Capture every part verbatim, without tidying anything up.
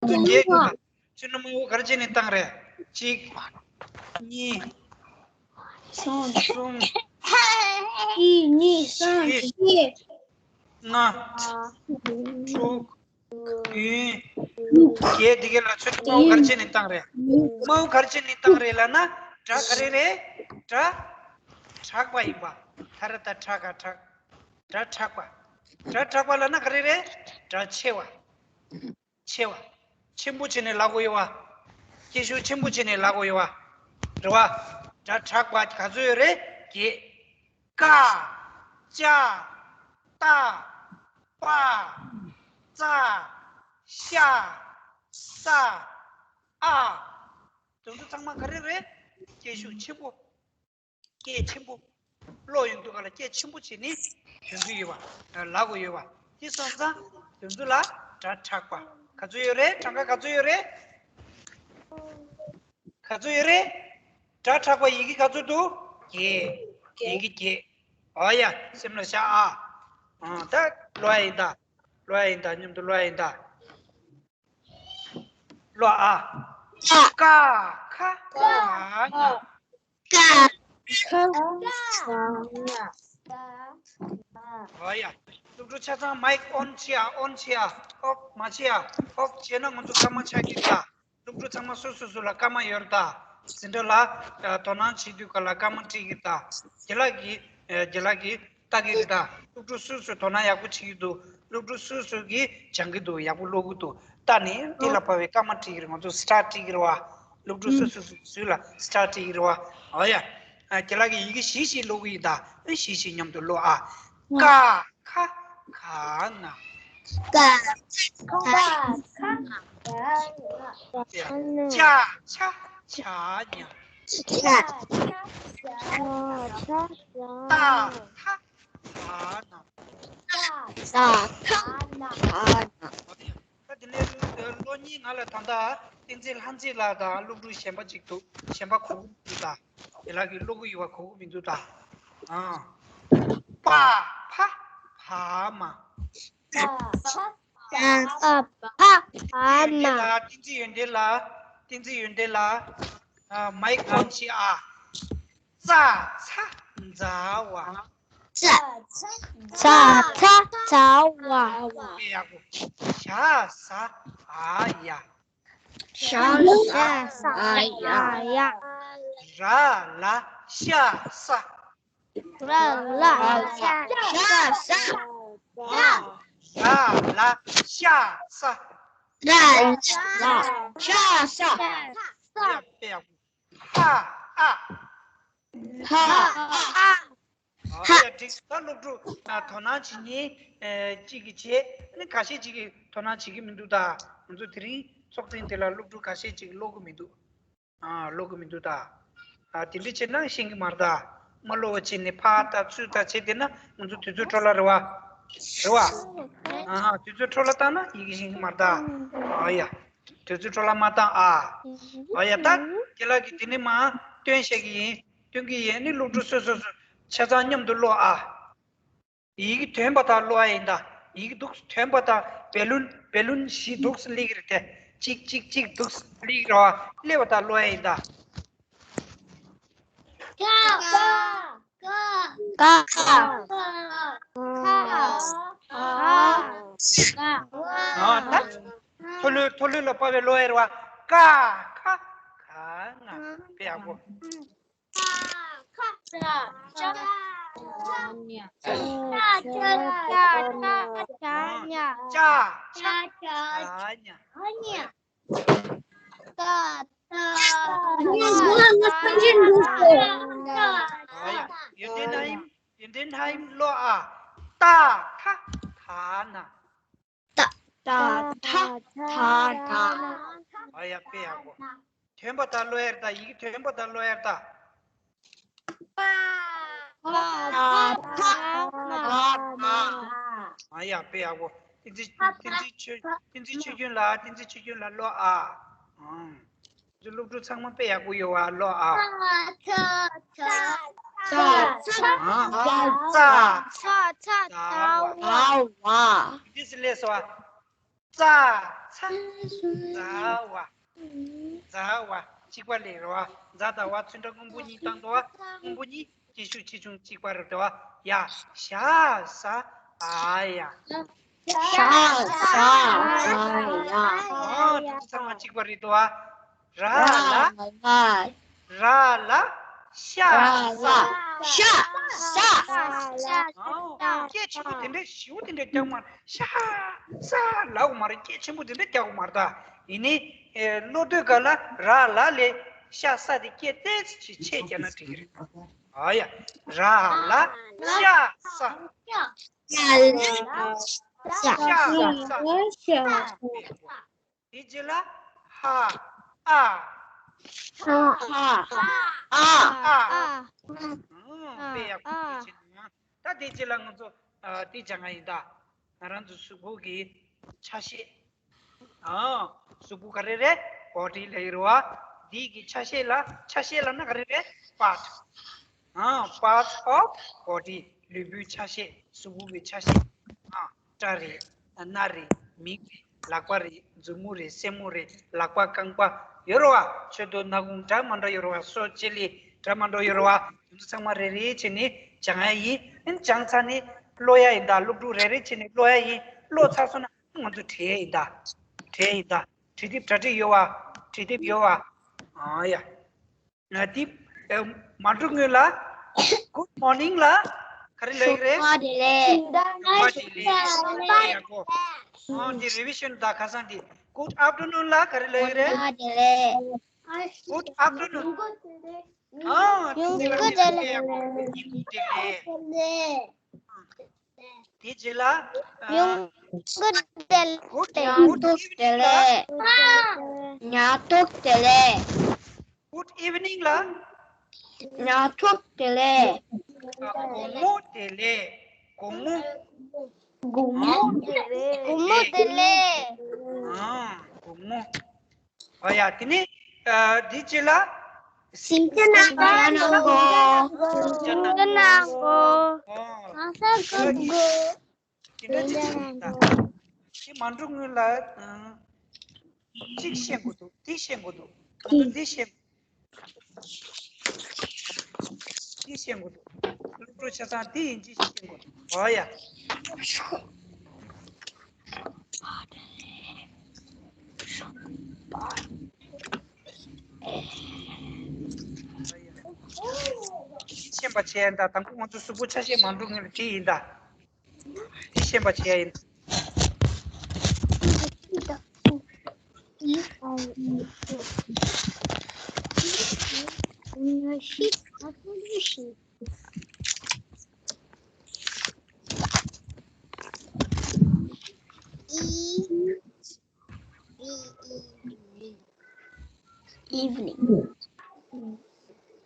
དུ་བརྒྱད་འདུག་ལ། ཚུར་ནི་མང་པོ་ག་རེ་བྱས་ནས་བཏང་རེད། གཅིག་གཉིས། གསུམ། གཅིག་གཉིས་གསུམ། བཞི། ལྔ། དྲུག་བདུན། བརྒྱད། འདི་ག་ལ་ཚུར་དུ་མང་པོ་ག་རེ་བྱས་ནས་བཏང་རེད། མང་པོ་ག་རེ་བྱས་ནས་བཏང་རེད་ལབ་ན། སྒྲ་ག་རེ་རེད། སྒྲ་དྲག་པ་ཡིན་པ། ད་ར་ད་དྲག་ག་དྲག་སྒྲ་དྲག་པ། སྒྲ་དྲག་པ་ལབ་ན་ག་རེ་རེད། སྒྲ་ཆེ་བ། ཆེ་བ། ཆེན་པོ་བྱས་ནས་ལབ་དགོས་ཡོད་བ། སྐད་ཤུགས་ཆེན་པོ་བྱས་ནས་ལབ་དགོས་ཡོད་བ། རེད་བ། སྒྲ་དྲག་པ་ག་ཚོད་ཡོད་རེད། བརྒྱད། ཀ་ཅ། ཏ། པ། ཙ། ཤ། ས། ཨ། དེ་ཚོ་ཚང་མ་ག་རེ་རེད། སྐད་ཤུགས་ཆེན་པོ། སྐད་ཆེན་པོ། གློག་ཡོང་དུས་ག་ལ་སྐད་ཆེན་པོ་བྱས་ནས་ཐོན་གྱི་ཡོད་པ། ལབ་དགོས་ཡོད་པ། དེ་སོང་ཙང་དེ་ཚོ་ལ་སྒྲ་དྲག་པ། ག་ཚོད་ཡོད་རེད། གྲངས་ཀ་ག་ཚོད་ཡོད་རེད། ག་ཚོད་ཡོད་རེད། སྒྲ་དྲག་པ་ཡི་གེ་ག་ཚོད་འདུག་བརྒྱད། ཡི་གེ་བརྒྱད། ཨོ་ཡ། སེམས་ལ་བཞག་ཨ། ཨ། ད་ཀློག་ཡ་ཡིན་ད། ཀློག་ཡ་ཡིན་ད། མཉམ་དུ་ཀློག་ཡ་ཡིན་ད། ཀློག་ཨ། ཀ་ཁ་ག་ང་། ཀ་ཁ་ག་ང་། ཨོ་ཡ། སློབ་ཕྲུག་ཆ་ཚང་མའིག་ཨོན་བྱེད་ཨ། ཨོན་བྱེད་ཨ། ཨོཕ་མ་བྱེད་ཨ། ཨོཕ་བྱས་ན་ང་ཚོ་སྐར་མ་ཆག་གི་ད། སློབ་ཕྲུག་ཚང་མ་སོ་སོ་སོ་ལ་སྐར་མ་ཡོད་རེད་ད། འཛིན་གྲྭ་ལ་དོ་སྣང་བྱེད་དུས་ག་ལ་སྐར་མ་སྤྲད་ཀྱི་རེད་ད། རྒན་ལགས་ཀྱིས། རྒན་ལགས་ཀྱིས་ལྟ་གི་རེད་ད། སློབ་ཕྲུག་སོ་སོས་དོ་སྣང་ཡག་པོ་བྱེད་ཀྱི་འདུག་སློབ་ཕྲུག་སོ་སོ་གིས་སྦྱང་གི་འདུག་ཡག་པོ་ཀློག་གི་འདུག་ལྟ་ནས་དེ་ལ་བབས་པའི་སྐར་མ་སྤྲད་ཀྱི་རེད། ང་ཚོ་སི་ཊར་སྤྲད་ཀྱི་རེད་བ། སློབ་ཕྲུག་སོ་སོ་སོ་སོ་ལ་སི་ཊར་སྤྲད་ཀྱི་རེད་བ། ཨོ་ཡ། རྒན་ལགས་ཀྱིས་ཡི་གེ་བཞི་བཞི་ཀློག་གི་ཡིན་ད། བཞི་བཞི་མཉམ་དུ་ཀློག་ཨ། ཀ་ཁ་ག་ང་། ཀ་ཁ་ག་ང་། ཅ་ཆ་ཇ་ཉ། ཅ་ཆ་ཇ་ཉ། ཏ་ཐ་ད་ན། ཏ་ཐ་ད་ན། ད་དེ་ནས་ལོ་གཉིས་སྔ་ལ་ད་ལྟ་བསྟན་འཛིན་ལྷ་མཛེས་ལགས་དང་སློབ་ཕྲུག་གཞན་པ་ཅིག་འདུག་གཞན་པ་གོ་གི་མི་འདུག་ད། དེ་ལགས་ཀྱིས་ཀློག་གི་ཡོད་པ་གོ་གི་མི་འདུག་ད། ཨ། པ་ཕ་བ་མ། པ་ཕ་བ་མ། པ་ཕ་བ་མ། བསྟན་འཛིན་ཡོན་ཏན་ལགས། བསྟན་འཛིན་ཡོན་ཏན་ལགས། ཨ། མའིག་ཨོན་བྱེད་ཨ། ཙ་ཚ་ཛ་ཝ། ཙ་ཚ་ཛ་ཝ། དཔེ་ཡག་པོ། ཞ་ཟ་འ་ཡ། ཞ་ཟ་འ་ཡ། ར་ལ་ཤ་ས། ར་ལ་ཤ་ས། ར་ལ་ཤ་ས། ར་ལ་ཤ་ས། དཔེ་ཡག་པོ། ཧ་ཨ། ཧ་ཨ། ཧ་ཡ། འགྲིག་ད་སློབ་ཕྲུག་ཨ། དོ་སྣང་བྱེད་མཁན་ཨ། གཅིག་གིས་བྱས། ཨ་ནི་ཁ་ཤས་ཅིག་གིས་དོ་སྣང་བྱེད་ཀྱི་མི་འདུག་ད། ང་ཚོ་དེ་རིང་ཚོགས་ཐེངས་དེ་ལ་སློབ་ཕྲུག་ཁ་ཤས་ཅིག་ཀློག་གི་མི་འདུག་ཨ། ཀློག་གི་མི་འདུག་ད། ཨ། དེ་འདྲ་བྱས་ན་ཤེས་ཀྱི་མ་རེད་ད། མ་ཀློག་པ་བྱས་ནས་ཕར་ལྟ་ཚུར་ལྟ་བྱས་བསྡད་ན་ང་ཚོ་དུས་ཚོད་འཕྲོ་བརླག་རེད་བ། རེད་བ། ཨ། དུས་ཚོད་འཕྲོ་བརླག་བཏང་ན་ཡི་གེ་ཤེས་ཀྱི་མ་རེད་ད། ཨ་ཡ། དུས་ཚོད་འཕྲོ་བརླག་མ་བཏང་ཨ། ཨ་ཡ། ད་རྒན་ལགས་ཀྱིས་དེ་ནས་མར་སྟོན་བཤད་ཀྱི་ཡིན། སྟོན་གྱི་ཡིན། ཨ་ནི་སློབ་ཕྲུག་སོ་སོ་སོ་ཆ་ཚང་མཉམ་དུ་ཀློག་ཨ། ཡི་གེ་ཐོན་པ་དང་ཀློག་ཡ་ཡིན་ད། ཡི་གེ་འདུག་སེ་ཐོན་པ་དང་བེ་ལུན་བེ་ལུན་བཞི་འདུག་སེ་སླེབས་ཀྱི་རེད་དེ། གཅིག་གཅིག་གཅིག་འདུག་སེ་སླེབས་ཀྱི་རེད་བ། སླེབས་པ་དང་ཀློག་ཡ་ཡིན་ད། ཀ་ཁ་ག་ང་། ཨ། ད་མཐོ་ལྷོད་མཐོ་ལྷོད་ལ་བབས་པའི་ཀློག་ཡ་རེད་བ། ཀ་ཁ་ག་ང་། དཔེ་ཡག་པོ། ཅ་ཆ་ཇ་ཉ། ཅ་ཆ་ཇ་ཉ། ཅ་ཆ་ཇ་ཉ། ཏ་ཐ་ད་ན། ཡོན་ཏན་ལྷ་ཡུམ། ཡོན་ཏན་ལྷ་ཡུམ་ཀློག་ཨ། ཏ་ཐ་ད་ན། ཏ་ཐ་ད་ན། ཨ་ཡ། དཔེ་ཡག་པོ། ཐོན་པ་དང་ཀློག་ཡ་རེད་ད། ཡི་གེ་ཐོན་པ་དང་ཀློག་ཡ་རེད་ད། པ་ཐ་ད་ན། ཨ་ཡ། དཔེ་ཡག་པོ། བསྟན་འཛིན་བསྟན་འཛིན་ཆོས་བསྟན་འཛིན་ཆོས་སྐྱོང་ལགས། བསྟན་འཛིན་ཆོས་སྐྱོང་ལགས་ཀློག་ཨ། ཨང་། ཚོ་སློབ་ཕྲུག་ཚང་མ་དཔེ་ཡག་པོ་ཡོད་བ། ཀློག་ཨ། ཙ་ཚ་ད་ན། ཨང་། ཙ་ཚ་ད་ན། ད་ན། འདི་སླེབས་སོང་བ། ཙ། ཚ། ཛ་ཝ། ཛ་ཝ། གཅིག་པ་ལས་རེད་བ། ཛ་དང་ཝ་ཚོན་ཁྲ་སྔོན་པོ་གཉིས་བཏང་འདུག་བ། སྔོན་པོ་གཉིས་སྐྱེད་ཤུགས་ཆེ་ཆུང་གཅིག་པ་རེད་བ། ཡ། ཤ་ས་ཨ་ཡ། ཤ་ས་ཨ་ཡ། ཨོ། དེ་ཚང་མ་གཅིག་པ་རེད་འདུག་བ། ར་ལ། ར་ལ། ཤ་ས། ཤ་ས། ཨོ། སྐད་ཆེན་པོ་དེ་འདྲ་ཞེ་པོ་དེ་འདྲ་རྒྱག་མ། ཤ་ས་ལབ་དགོས་མ་རེད། སྐད་ཆེན་པོ་དེ་འདྲ་རྒྱག་དགོས་མ་རེད་ད། ཡིན་ནའི་ཨེ། ཀློག་དུས་ག་ལ་ར་ལ་ལས་ཤ་ས་དེ་སྐད་ཏོག་ཙམ་ཆེ་རྒྱག་ན་འགྲིག་གི་རེད། ཨ་ཡ། ར་ལ་ཤ་ས། ཤ་ལ་ཤ་ས། དེ་རྗེས་ལ་ཧ་ཨ། ཧ་ཨ། ཨ། ཨ། ཨ། ཨ། ཨ། དཔེ་ཡག་པོ་བྱས་ནས། ད་དེ་རྗེས་ལ་ང་ཚོ་ཨ། དེ་སྦྱང་ཡ་ཡིན་ད། ང་རང་ཚོ་གཟུགས་པོ་གི་ཆ་ཤས། ཨ། གཟུགས་པོ་ག་རེ་རེད། བོ་ཌི་ལབ་ཡོད་རེད་བ། འདི་གི་ཆ་ཤས་ལ། ཆ་ཤས་ལབ་ན་ག་རེ་རེད། པཱརཊ། ཨ། པཱརཊ་ཨོཕ་བོ་ཌི། ལུས་པོའི་ཆ་ཤས། གཟུགས་པོ་གི་ཆ་ཤས། ཨ། སྐྲ་རེད། སྣ་རེད། མིག་རེད། ལག་པ་རེད། མཛུབ་མོ་རེད། སེན་མོ་རེད། ལག་པ་རྐང་པ་ཡོད་རེད་བ། མཆུ་ཏོ། སྣ་ཁུང་། འདྲ་མི་འདྲ་ཡོད་རེད་བ། སོ་ལྕེ་ལེ་འདྲ་མི་འདྲ་ཡོད་རེད་བ། དེ་ཚོ་ཚང་མ་རེ་རེ་བྱས་ནས་སྦྱང་ཡ་ཡིན། ཨ་ནི་སྦྱངས་ཚར་ནས་ཀློག་ཡ་ཡིན་ད། སློབ་ཕྲུག་རེ་རེ་བྱས་ནས་ཀློག་ཡ་ཡིན། ཀློག་ཚར་སོང་ན་ང་ཚོ་བྲིས་ཡ་ཡིན་ད། བྲིས་ཡ་ཡིན་ད། བྲིས་དེབ་གྲ་སྒྲིག་ཡོད་བ། བྲིས་དེབ་ཡོད་བ། ཨ་ཡ། ང་དེབ་ཨ། མ་འགྲོ་སྔོན་ལ། Good morning ལ་ག་རེ་ལབ་ཀྱི་རེད། ཞོགས་པ་བདེ་ལེགས། ཞོགས་པ་བདེ་ལེགས། ཡག་པོ། ཨ། འདི་རི་བི་ཤན་ད། ཁ་སང་འདི། Good afternoon ལ་ག་རེ་ལབ་ཀྱི་རེད། ཞོགས་པ་བདེ་ལེགས། Good afternoon། ཨ། ཉིན་གུང་བདེ་ལེགས། ཉིན་གུང་བདེ་ལེགས། དེ་རྗེས་ལ། ཨ། ཉིན་གུང་བདེ་ལེགས། Good ཉལ་ཐོག་བདེ་ལེགས། ཉལ་ཐོག་བདེ་ལེགས། Good evening ལ། ཉལ་ཐོག་བདེ་ལེགས། ཨ། དགོང་མོ་བདེ་ལེགས། དགོང་མོ། དགོང་མོ་བདེ་ལེགས། དགོང་མོ་བདེ་ལེགས། ཨ། དགོང་མོ། ཨ་ཡ། དེ་ནས་ཨ། དེ་རྗེས་ལ། གཟིམ་ཆ་ནང་གོ། གཟིམ་ཆ་ནང་གོ། ཨོ། ང་ས་གོ་གོ། དེ་འདྲ་ཅིག་བྱས་ཡིན་ད། དེ་མ་འགྲོ་སྔོན་ལ། ཨ། གཅིག་ཤེས་དགོས་འདུག་དེ་ཤེས་དགོས་འདུག་ང་ཚོ་འདི་ཤེས། འདི་ཤེས་དགོས་འདུག་སློབ་ཕྲུག་ཆ་ཚང་འདི་ཡིན་གཅིག་ཤེས་དགོས་འདུག་ཨོ་ཡ། འདི་ཤེས་པ་བྱས་ཡིན་ད། དང་པོ་ང་ཚོ་གཟུགས་པོ་ཆ་ཤས་མ་འགྲོ་སྔོན་ལ་བྲིས་ཡིན་ད། འདི་ཤེས་པ་བྱས་ཡིན། Evening.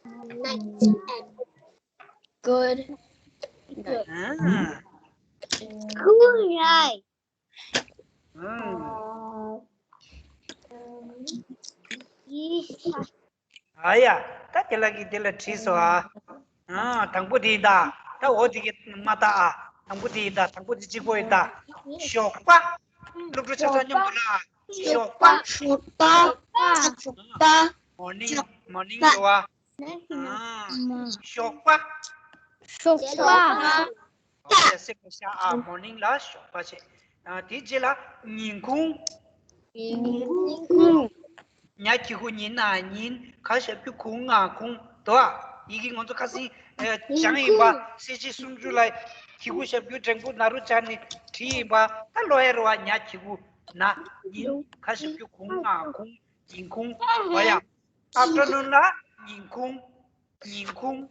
Night. Good. Good. ཨ། Good night. ཨ། ཨ་ཡ། ད་དེ་ལ་གི་དེ་ལ་བྲིས་སོ་ཨ། ཨ། དང་པོ་དེ་ཡིན་ད། ད་འོ་དེ་གི་མ་ད་ཨ། དང་པོ་དེ་ཡིན་ད། དང་པོ་དེ་གཅིག་པོ་ཡིན་ད། ཞོགས་པ། སློབ་ཕྲུག་ཆ་ཚང་མཉམ་དུ་ལ། ཞོགས་པ། ཞོགས་པ། ཞོགས་པ། མོར་ནིང་། མོར་ནིང་ཡོད་བ། ཨ། ཞོགས་པ། ཞོགས་པ། ཨ། ཡ། སེམས་ལ་ཤ་ཨ། མོར་ནིང་ལ་ཞོགས་པ་བྱས། ཨ། དེ་རྗེས་ལ་ཉིན་གུང་། ཉིན་གུང་། ཉ་གི་གུ་ཉི། ན་ཉིན། ག་ཞབས་ཀྱུ་གུ། ང་གུང་། དོ་ཨ། ཡི་གེ་ང་ཚོ་ཁ་སང་ཨ། སྦྱངས་ཡིན་པ། གསལ་བྱེད་སུམ་ཅུ་ལ་གི་གུ་ཞབས་ཀྱུ་འགྲེང་བུ་ན་རུ་སྦྱར་ནས་བྲིས་ཡིན་པ། ད་ཀློག་ཡ་རེད་བ། ཉ་གི་གུ་ན་ཉིན། ག་ཞབས་ཀྱུ་གུ། ང་གུང་། ཉིན་གུང་། འོ་ཡ། Afternoon ལ་ཉིན་གུང་། ཉིན་གུང་།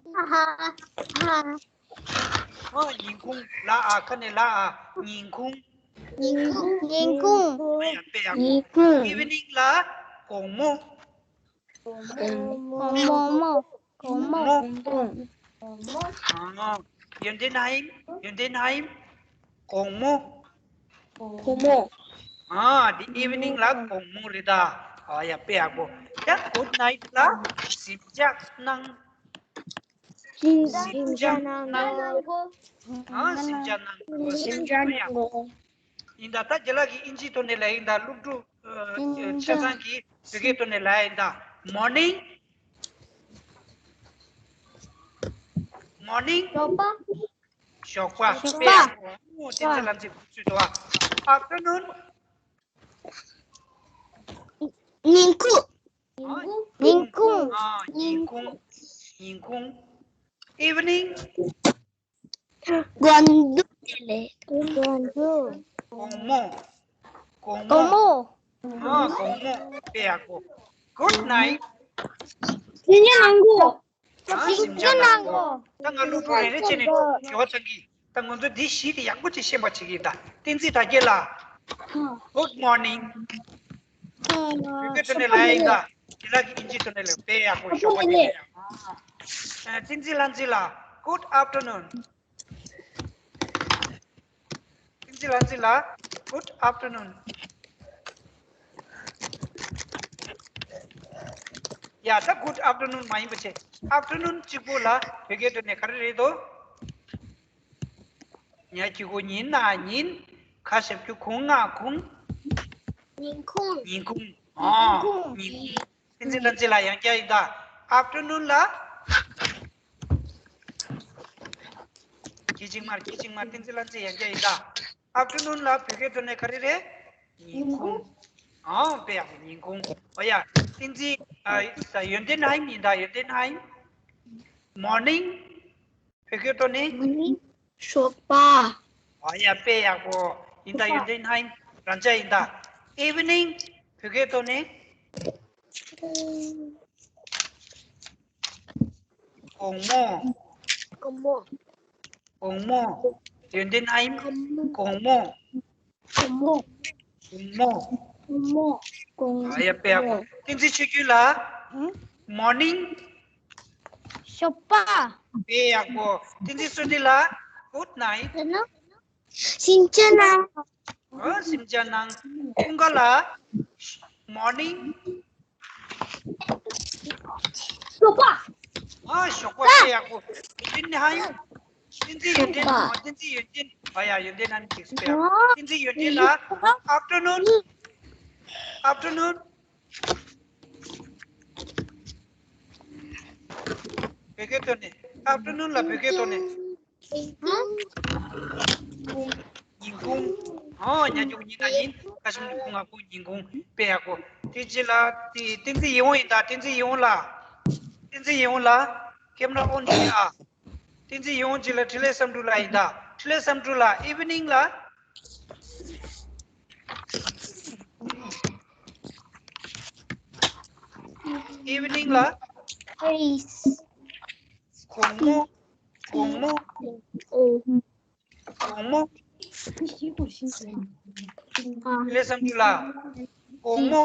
ཨ། ཉིན་གུང་། ལ་ཨ། ཁ་ནས་ལ་ཨ། ཉིན་གུང་། ཉིན་གུང་། ཉིན་གུང་། ཨ་ཡ། དཔེ་ཡག་པོ། ཉིན་གུང་། Evening ལ་དགོང་མོ། དགོང་མོ། དགོང་མོ། དགོང་མོ། ཨ། ཡོན་ཏན་ཧའིམ། ཡོན་ཏན་ཧའིམ། དགོང་མོ། དགོང་མོ། ཨ། འདི་evening ལ་དགོང་མོ་རེད་ད། ཨ་ཡ། དཔེ་ཡག་པོ། ཡ། Good night ལ་གཟིམ་འཇག་གནང་། གཟིམ་འཇག་གནང་། ཨ། གཟིམ་འཇག་གནང་། གཟིམ་འཇག་གནང་། ཡིན་ད། ད་རྒན་ལགས་ཀྱིས་དབྱིན་ཇིའི་ཐོག་ནས་ལབ་ཡིན་ད། སློབ་ཕྲུག་ཨ་ཡིན་ཆ་ད། ཚང་གིས་བོད་སྐད་ཐོག་ནས་ལབ་ཡིན་ད། Morning. Morning. ཞོགས་པ། ཞོགས་པ། ཞོགས་པ། པས། ཨོ། བསྟན་འཛིན་ལགས་ཀྱིས་ཚུད་འདུག་ཨ། Afternoon. ཉིན་གུང་། ཨ། ཉིན་གུང་། ཨ། ཉིན་གུང་། ཉིན་གུང་། Evening. དགོང་དྲོ་དེ་ལས། དགོང་དྲོ། དགོང་མོ། དགོང་དགོང་མོ། མོ། ཨ། དགོང་མོ། དཔེ་ཡག་པོ། Good night. ཉིན་གུང་། ཨ། གཟིམ་འཇག་གནང་དགོས། ད་ང་སློབ་ཕྲུག་རེ་རེ་བྱས་ནས་ཞོགས་ཚང་གིས་ད་ང་ཚོ་འདི་གཞི་དེ་ཡག་པོ་ཅིག་ཤེས་པ་བྱེད་ཀྱི་ཡིན་ད། བསྟན་འཛིན་དར་རྒྱས་ལགས། Good morning. བོད་སྐད་ཐོག་ནས་ལབ་ཡིན་ད། དེ་ལ་གི་དབྱིན་ཇི་ཐོག་ནས་ལབ། དཔེ་ཡག་པོ། ཞོགས་པ་བདེ་ལེགས། ཨ། བསྟན་འཛིན་ལྷ་འཛིན་ལགས། Good afternoon. བསྟན་འཛིན་ལྷ་འཛིན་ལགས། Good afternoon. ཡ། ད་good afternoon མ་ཡིན་པ་བྱས། Afternoon གཅིག་པོ་ལ་བོད་སྐད་ཐོག་ནས་ག་རེ་རེད་དོ། ཉ་གི་གུ་ཉི། ན་ཉིན། ག་ཞབས་ཀྱུ་གུ། ང་གུང་། ཉིན་གུང་། ཉིན་གུང་། ཨ། ཉིན་གུང་། ཉིན་གུང་། བསྟན་འཛིན་ལྷ་འཛིན་ལགས། ཡང་བསྐྱར་ཡིན་ད། Afternoon ལ། གི་ཅིག་མར། གི་ཅིག་མར། བསྟན་འཛིན་ལྷ་འཛིན། ཡང་བསྐྱར་ཡིན་ད། Afternoon ལ་བོད་སྐད་ཐོག་ནས་ག་རེ་རེད། ཉིན་གུང་། ཨང་། དཔེ་ཡག་པོ། ཉིན་གུང་། ཨོ་ཡ། བསྟན་འཛིན། ཨ། ཡོན་ཏན་ཧའིམ་ཡིན་ད། ཡོན་ཏན་ཧའིམ། Morning. བོད་སྐད་ཐོག་ནས། Morning. ཞོགས་པ། ཨོ་ཡ། དཔེ་ཡག་པོ། ཡིན་ད། ཞོགས་པ། ཡོན་ཏན་ཧའིམ་རང་འཇགས་ཡིན་ད། Evening. བོད་སྐད་ཐོག་ནས། དགོང་མོ། དགོང་མོ། དགོང་མོ། ཡོན་ཏན་ཧའིམ། དགོང་མོ། དགོང་མོ། དགོང་མོ། དགོང་མོ། དགོང་མོ། ཨ་ཡ། དཔེ་ཡག་པོ། བསྟན་འཛིན་ཆོས་སྐྱིད་ལགས། ཨང་། Morning. ཞོགས་པ། དཔེ་ཡག་པོ། བསྟན་འཛིན་བསོད་བདེ་ལགས། Good night. གཟིམ་འཇག་གནང་། ཨ། གཟིམ་འཇག་གནང་། ཀུན་དགའ་ལགས། Morning. ཞོགས་པ། ཨ། ཞོགས་པ། དཔེ་ཡག་པོ། ཡོན་ཏན་ཧའིམ། བསྟན་འཛིན་ཡོན་ཏན། ཞོགས་པ། ཨ། བསྟན་འཛིན་ཡོན་ཏན། ཨ་ཡ། ཡོན་ཏན་ཧའིམ་ཅིག་དཔེ་ཡག་པོ། བསྟན་འཛིན་ཡོན་ཏན་ལགས། Afternoon. Afternoon. བོད་སྐད་ཐོག་ནས། Afternoon ལ་བོད་སྐད་ཐོག་ནས། ཉིན་གུང་། ཨོ། ཉ་གི་གུ་ཉི། ན་ཉིན། ག་ཞབས་ཀྱུ་གུ། ང་གུང་། ཉིན་གུང་། དཔེ་ཡག་པོ། དེ་རྗེས་ལ་དེ་བསྟན་འཛིན་ཡིད་འོང་ཡིན་ད། བསྟན་འཛིན་ཡིད་འོང་ལགས། བསྟན་འཛིན་ཡིད་འོང་ལགས། Camera on བྱེད་ཨ། བསྟན་འཛིན་ཡིད་འོང་རྗེས་ལ་འཕྲིན་ལས་བསམ་གྲུབ་ལགས་ཡིན་ད། འཕྲིན་ལས་བསམ་གྲུབ་ལགས། Evening ལགས། Evening ལགས། དགོང་མོ། དགོང་མོ། དགོང་མོ། ལས་བསམ་གྲུབ་ལགས། དགོང་མོ།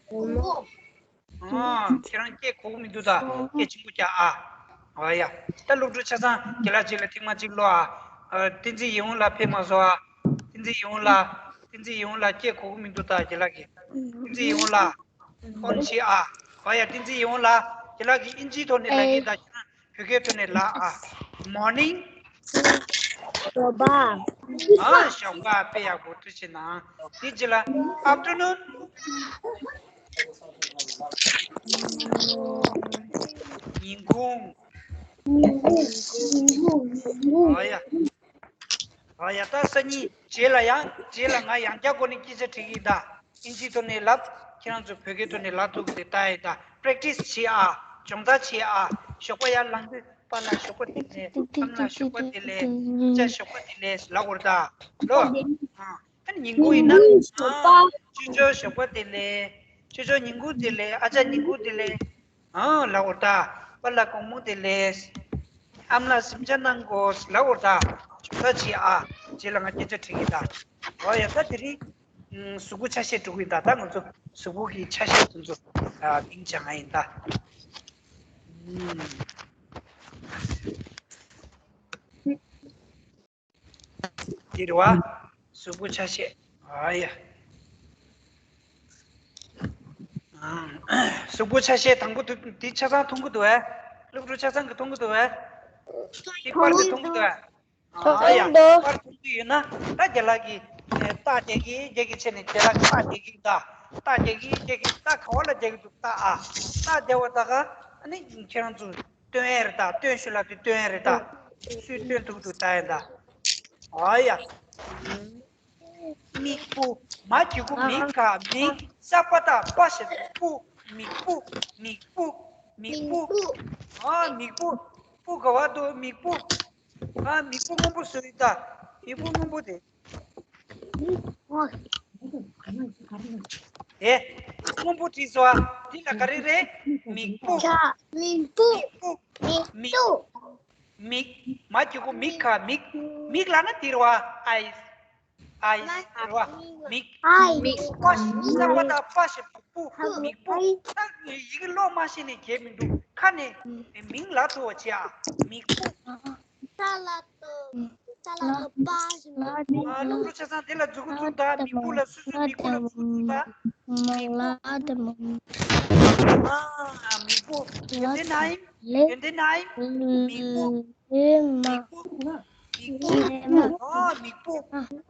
དགོང་མོ། ཨ། ཁྱེད་རང་སྐད་གོ་གི་མི་འདུག་ད། སྐད་ཆེན་པོ་རྒྱག་ཨ། ཨ་ཡ། ད་སློབ་ཕྲུག་ཆ་ཚང་རྒན་ལགས་རྗེས་ལ་ཐེངས་མ་གཅིག་ཀློག་ཨ། ཨ། བསྟན་འཛིན་ཡིད་འོང་ལགས་ཕེབས་མ་སོང་ཨ། བསྟན་འཛིན་ཡིད་འོང་ལགས། བསྟན་འཛིན་ཡིད་འོང་ལགས་སྐད་གོ་གི་མི་འདུག་ད། རྒན་ལགས་ཀྱིས། བསྟན་འཛིན་ཡིད་འོང་ལགས། ཨོན་བྱེད་ཨ། ཨ་ཡ། བསྟན་འཛིན་ཡིད་འོང་ལགས། རྒན་ལགས་ཀྱིས་དབྱིན་ཇིའི་ཐོག་ནས་ལབ་ཀྱི་ཡིན་ད། ཁྱེད་རང་བོད་སྐད་ཐོག་ནས་ལབ་ཨ། Morning. ཞོགས་པ། ཨ། ཞོགས་པ། དཔེ་ཡག་པོ། ཐུགས་རྗེ་གནང་། དེ་རྗེས་ལ་Afternoon. ཉིན་གུང་། ཉིན་གུང་། ཉིན་གུང་། ཨ་ཡ། ཨ་ཡ། ད་སང་ཉིན་རྗེས་ལ་ཡང་། རྗེས་ལ་ང་ཡང་བསྐྱར་སྒོ་ནས་སྐད་ཆ་དྲི་གི་ཡིན་ད། དབྱིན་ཇིའི་ཐོག་ནས་ལབ། ཁྱེད་རང་ཚོ་བོད་སྐད་ཐོག་ནས་ལབ་ཐུབ་ཀྱི་རེད། ད་ཡིན་ད། Practice བྱེད་ཨ། སྦྱོང་བརྡར་བྱེད་ཨ། ཞོགས་པ་ཡར་ལངས་དུས། པཱ་ལགས་ཞོགས་པ་བདེ་ལེགས། ཨ་མ་ལགས་ཞོགས་པ་བདེ་ལེགས། ཨ་ཅག་ཞོགས་པ་བདེ་ལེགས་ལབ་དགོས་རེད་ད། ལོ། ཨ། ཨ་ནི་ཉིན་གུང་ཡིན་ན། ཨ། ཅོ་ཅོ་ཞོགས་པ་བདེ་ལེགས། ཅོ་ཅོ་ཉིན་གུང་བདེ་ལེགས། ཨ་ཅག་ཉིན་གུང་བདེ་ལེགས། ཨ། ལབ་དགོས་རེད་ད། པཱ་ལགས་དགོང་མོ་བདེ་ལེགས། ཨ་མ་ལགས་གཟིམ་འཇག་གནང་དགོས་ལབ་དགོས་རེད་ད། ཅོ་ད་ཅི་ཨ། རྗེས་ལ་ང་སྐད་ཆ་དྲི་གི་ད། ཨོ་ཡ། ད་དེ་རིང་། ཨ། གཟུགས་པོ་ཆ་ཤས་འགྲོ་གི་ཡིན་ད། ད་ང་ཚོ་གཟུགས་པོ་གི་ཆ་ཤས་དེ་ཚོ། ཨ། སྟིང་བྱ་ང་ཡིན་ད། ཨ། འདི་རེད་བ། གཟུགས་པོ་ཆ་ཤས། ཨ་ཡ། ཨ། གཟུགས་པོ་ཆ་ཤས་དང་པོ་དེ་འདི་ཆ་ཚང་མཐོང་གི་འདུག་བས། སློབ་ཕྲུག་ཆ་ཚང་གིས་མཐོང་གི་འདུག་བས། འདི་པར་འདི་མཐོང་གི་འདུག་བས། ཨ་ཡ། པར་མཐོང་གི་ཡོད་ན་ད་རྒན་ལགས་ཀྱིས། ཨེ། རྟགས་རྒྱག་གི་རྒྱག་གི་བྱས་ནས་དེ་ལ་རྟགས་རྒྱག་གི་ད། རྟགས་རྒྱག་གི་རྒྱག་གི་རྟགས་ག་བ་ལ་རྒྱག་གི་འདུག་རྟགས་ཨ། རྟགས་རྒྱག་པ་ད་ག་ཨ་ནི་ཁྱེད་རང་ཚོ་སྟོན་ཡས་རེད་ད། སྟོན་ཤོད་ལབ་དུས་སྟོན་ཡས་རེད་ད། སུས་སྟོན་ཐུབ་འདུག་ལྟ་ཡས་ད། ཨ་ཡ། མིག་སྤུ། མ་གི་གུ་མི་ག་མིག་ས་པ་ཏ་པ་ཞབས་ཀྱུ་སྤུ། མིག་སྤུ། མིག་སྤུ། མིག་སྤུ། ཨ་མིག་སྤུ། སྤུ་ག་བ་འདུག་མིག་སྤུ། ཨ་མིག་སྤུ་སྔོན་པོ་བཟོས་ཡིན་ད། མིག་སྤུ་སྔོན་པོ་དེ། ཨེ། སྔོན་པོ་བྲིས་སོ། འདི་ལ་ག་རེ་རེད། མིག་སྤུ། མིག་སྤུ། མིག་སྤུ། མིག་སྤུ། མིག་མ་གི་གུ་མི་ག་མིག་མིག་ལབ་ན་འདི་རེད་བ། ཨའི། ཨའི་རེད་བ། མིག་མིག་པ་ས་པ་ཏ་པ་ཞབས་ཀྱུ་སྤུ། མིག་སྤུ། ད་ཡི་གེ་ཀློག་མ་ཤེས་ནས་བརྒྱབ་མི་འདུག་ཁ་ནས་མིང་ལབ་ཐུབ་པ་བྱེད་ཨ། མིག་སྤུ། ས་ལ་ཏོ། ས་ལ་ཏོ་པ་ཞབས་ཀྱུ་སྤུ། ཨ། སློབ་ཕྲུག་ཆ་ཚང་དེ་ལ་མཛུ་གུ་བཙུགས་དང་། མིག་སྤུ་ལ་སོ་སོའི་མིག་སྤུ་ལ་མཛུ་གུ་བཙུགས་དང་། མིག་སྤུ། ཨ། མིག་སྤུ། ཡོན་ཏན་ནའི། ཡོན་ཏན་ནའི། མིག་སྤུ། མིག་སྤུ། མིག་སྤུ། ཨ། མིག་སྤུ།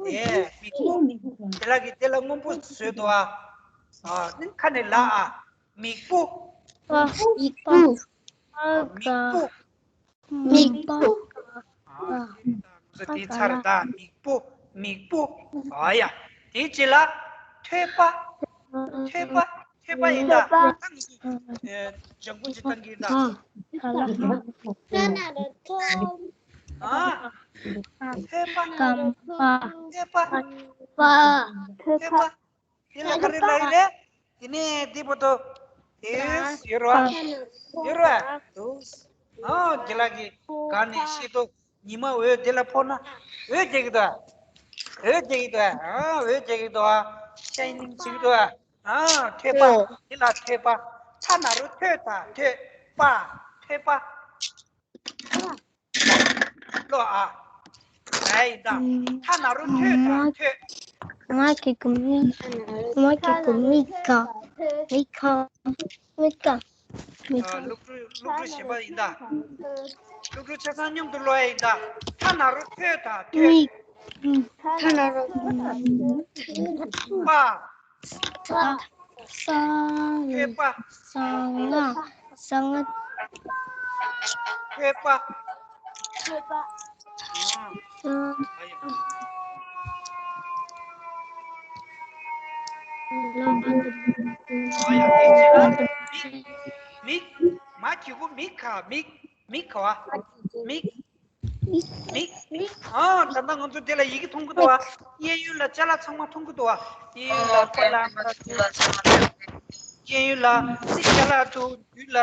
ཨེ། མིག་སྤུ། དེ་ལ་གི་དེ་ལ་སྔོན་པོ་བཟོས་འདུག་ཨ། ཨ། ཁ་ནས་ལ་ཨ། མིག་སྤུ། མིག་སྤུ། མིག་སྤུ། མིག་སྤུ། ཨ། དེ་ཚར་ད། མིག་སྤུ། མིག་སྤུ། ཨ་ཡ། དེའི་རྗེས་ལ་ཐོད་པ། ཐོད་པ། ཐོད་པ་ཡིན་ད། ཐོད་པ། ཨ། ལྗང་ཁུ་ཅིག་བཏང་གི་ཡིན་ད། ཨ། ཐོད་པ། ཨ། ཐོད་པ། ཐོད་པ། ཐོད་པ། དེ་ལ་ག་རེ་ལབ་ཡོད་རེད། དེ་ནས་འདི་བོ་དོ། དེས་ཡོད་ར། ཡོད་ར། ཨ། དེ་ལ་གི་ག་ནས་ཤེས་དོ། ཉི་མ་འོད་དེ་ལ་ཕོག་ན་འོད་རྒྱག་གི་འདུག་འོད་རྒྱག་གི་འདུག་ཨ། འོད་རྒྱག་གི་འདུག་ཤའི་ནིང་བྱེད་ཀྱི་འདུག་ཨ། ཐོད་པ། དེ་ལ་ཐོད་པ། ཐ་ན་རོ་ཐོད་ད་ཐོད་པ། ཐོད་པ། ལོ་ཨ། ཨའི་ད། ཐ་ན་རོ་ཐོད་ད་ཐོད། མ་གི་གུ་མི། མ་གི་གུ་མི་ག་མི་ག་མི་ག་མི་ག་སློབ་ཕྲུག་སློབ་ཕྲུག་གཞན་པ་ཡིན་ད། སློབ་ཕྲུག་ཆ་ཚང་མཉམ་དུ་ཀློག་ཡ་ཡིན་ད། ཐ་ན་རོ་ཐོད་ད་ཐོད། མི། ཐ་ན་རོ། པ། ས། ས། ཐོད་པ། ས་ང་། ས་ང་། ཐོད་པ། ཐོད་པ། ཨ། ཨ་ཡ། ཨ་ཡ། དེ་རྗེས་ལ་མིག་མིག་མ་གི་གུ་མི་ག་མིག་མིག་ག་བ། མིག་མིག་མིག་ཨ། ད་ལྟ་ང་ཚོ་དེ་ལ་ཡི་གེ་མཐོང་གི་འདུག་བ། གཡས་གཡོན་ལ་ཅ་ལག་ཚང་མ་མཐོང་གི་འདུག་བ། གཡས་གཡོན་ལ་ཁ་ལག་འདུག་གཡས་གཡོན་ལ་སི་ཅ་ལག་འདུག་མདུན་ལ་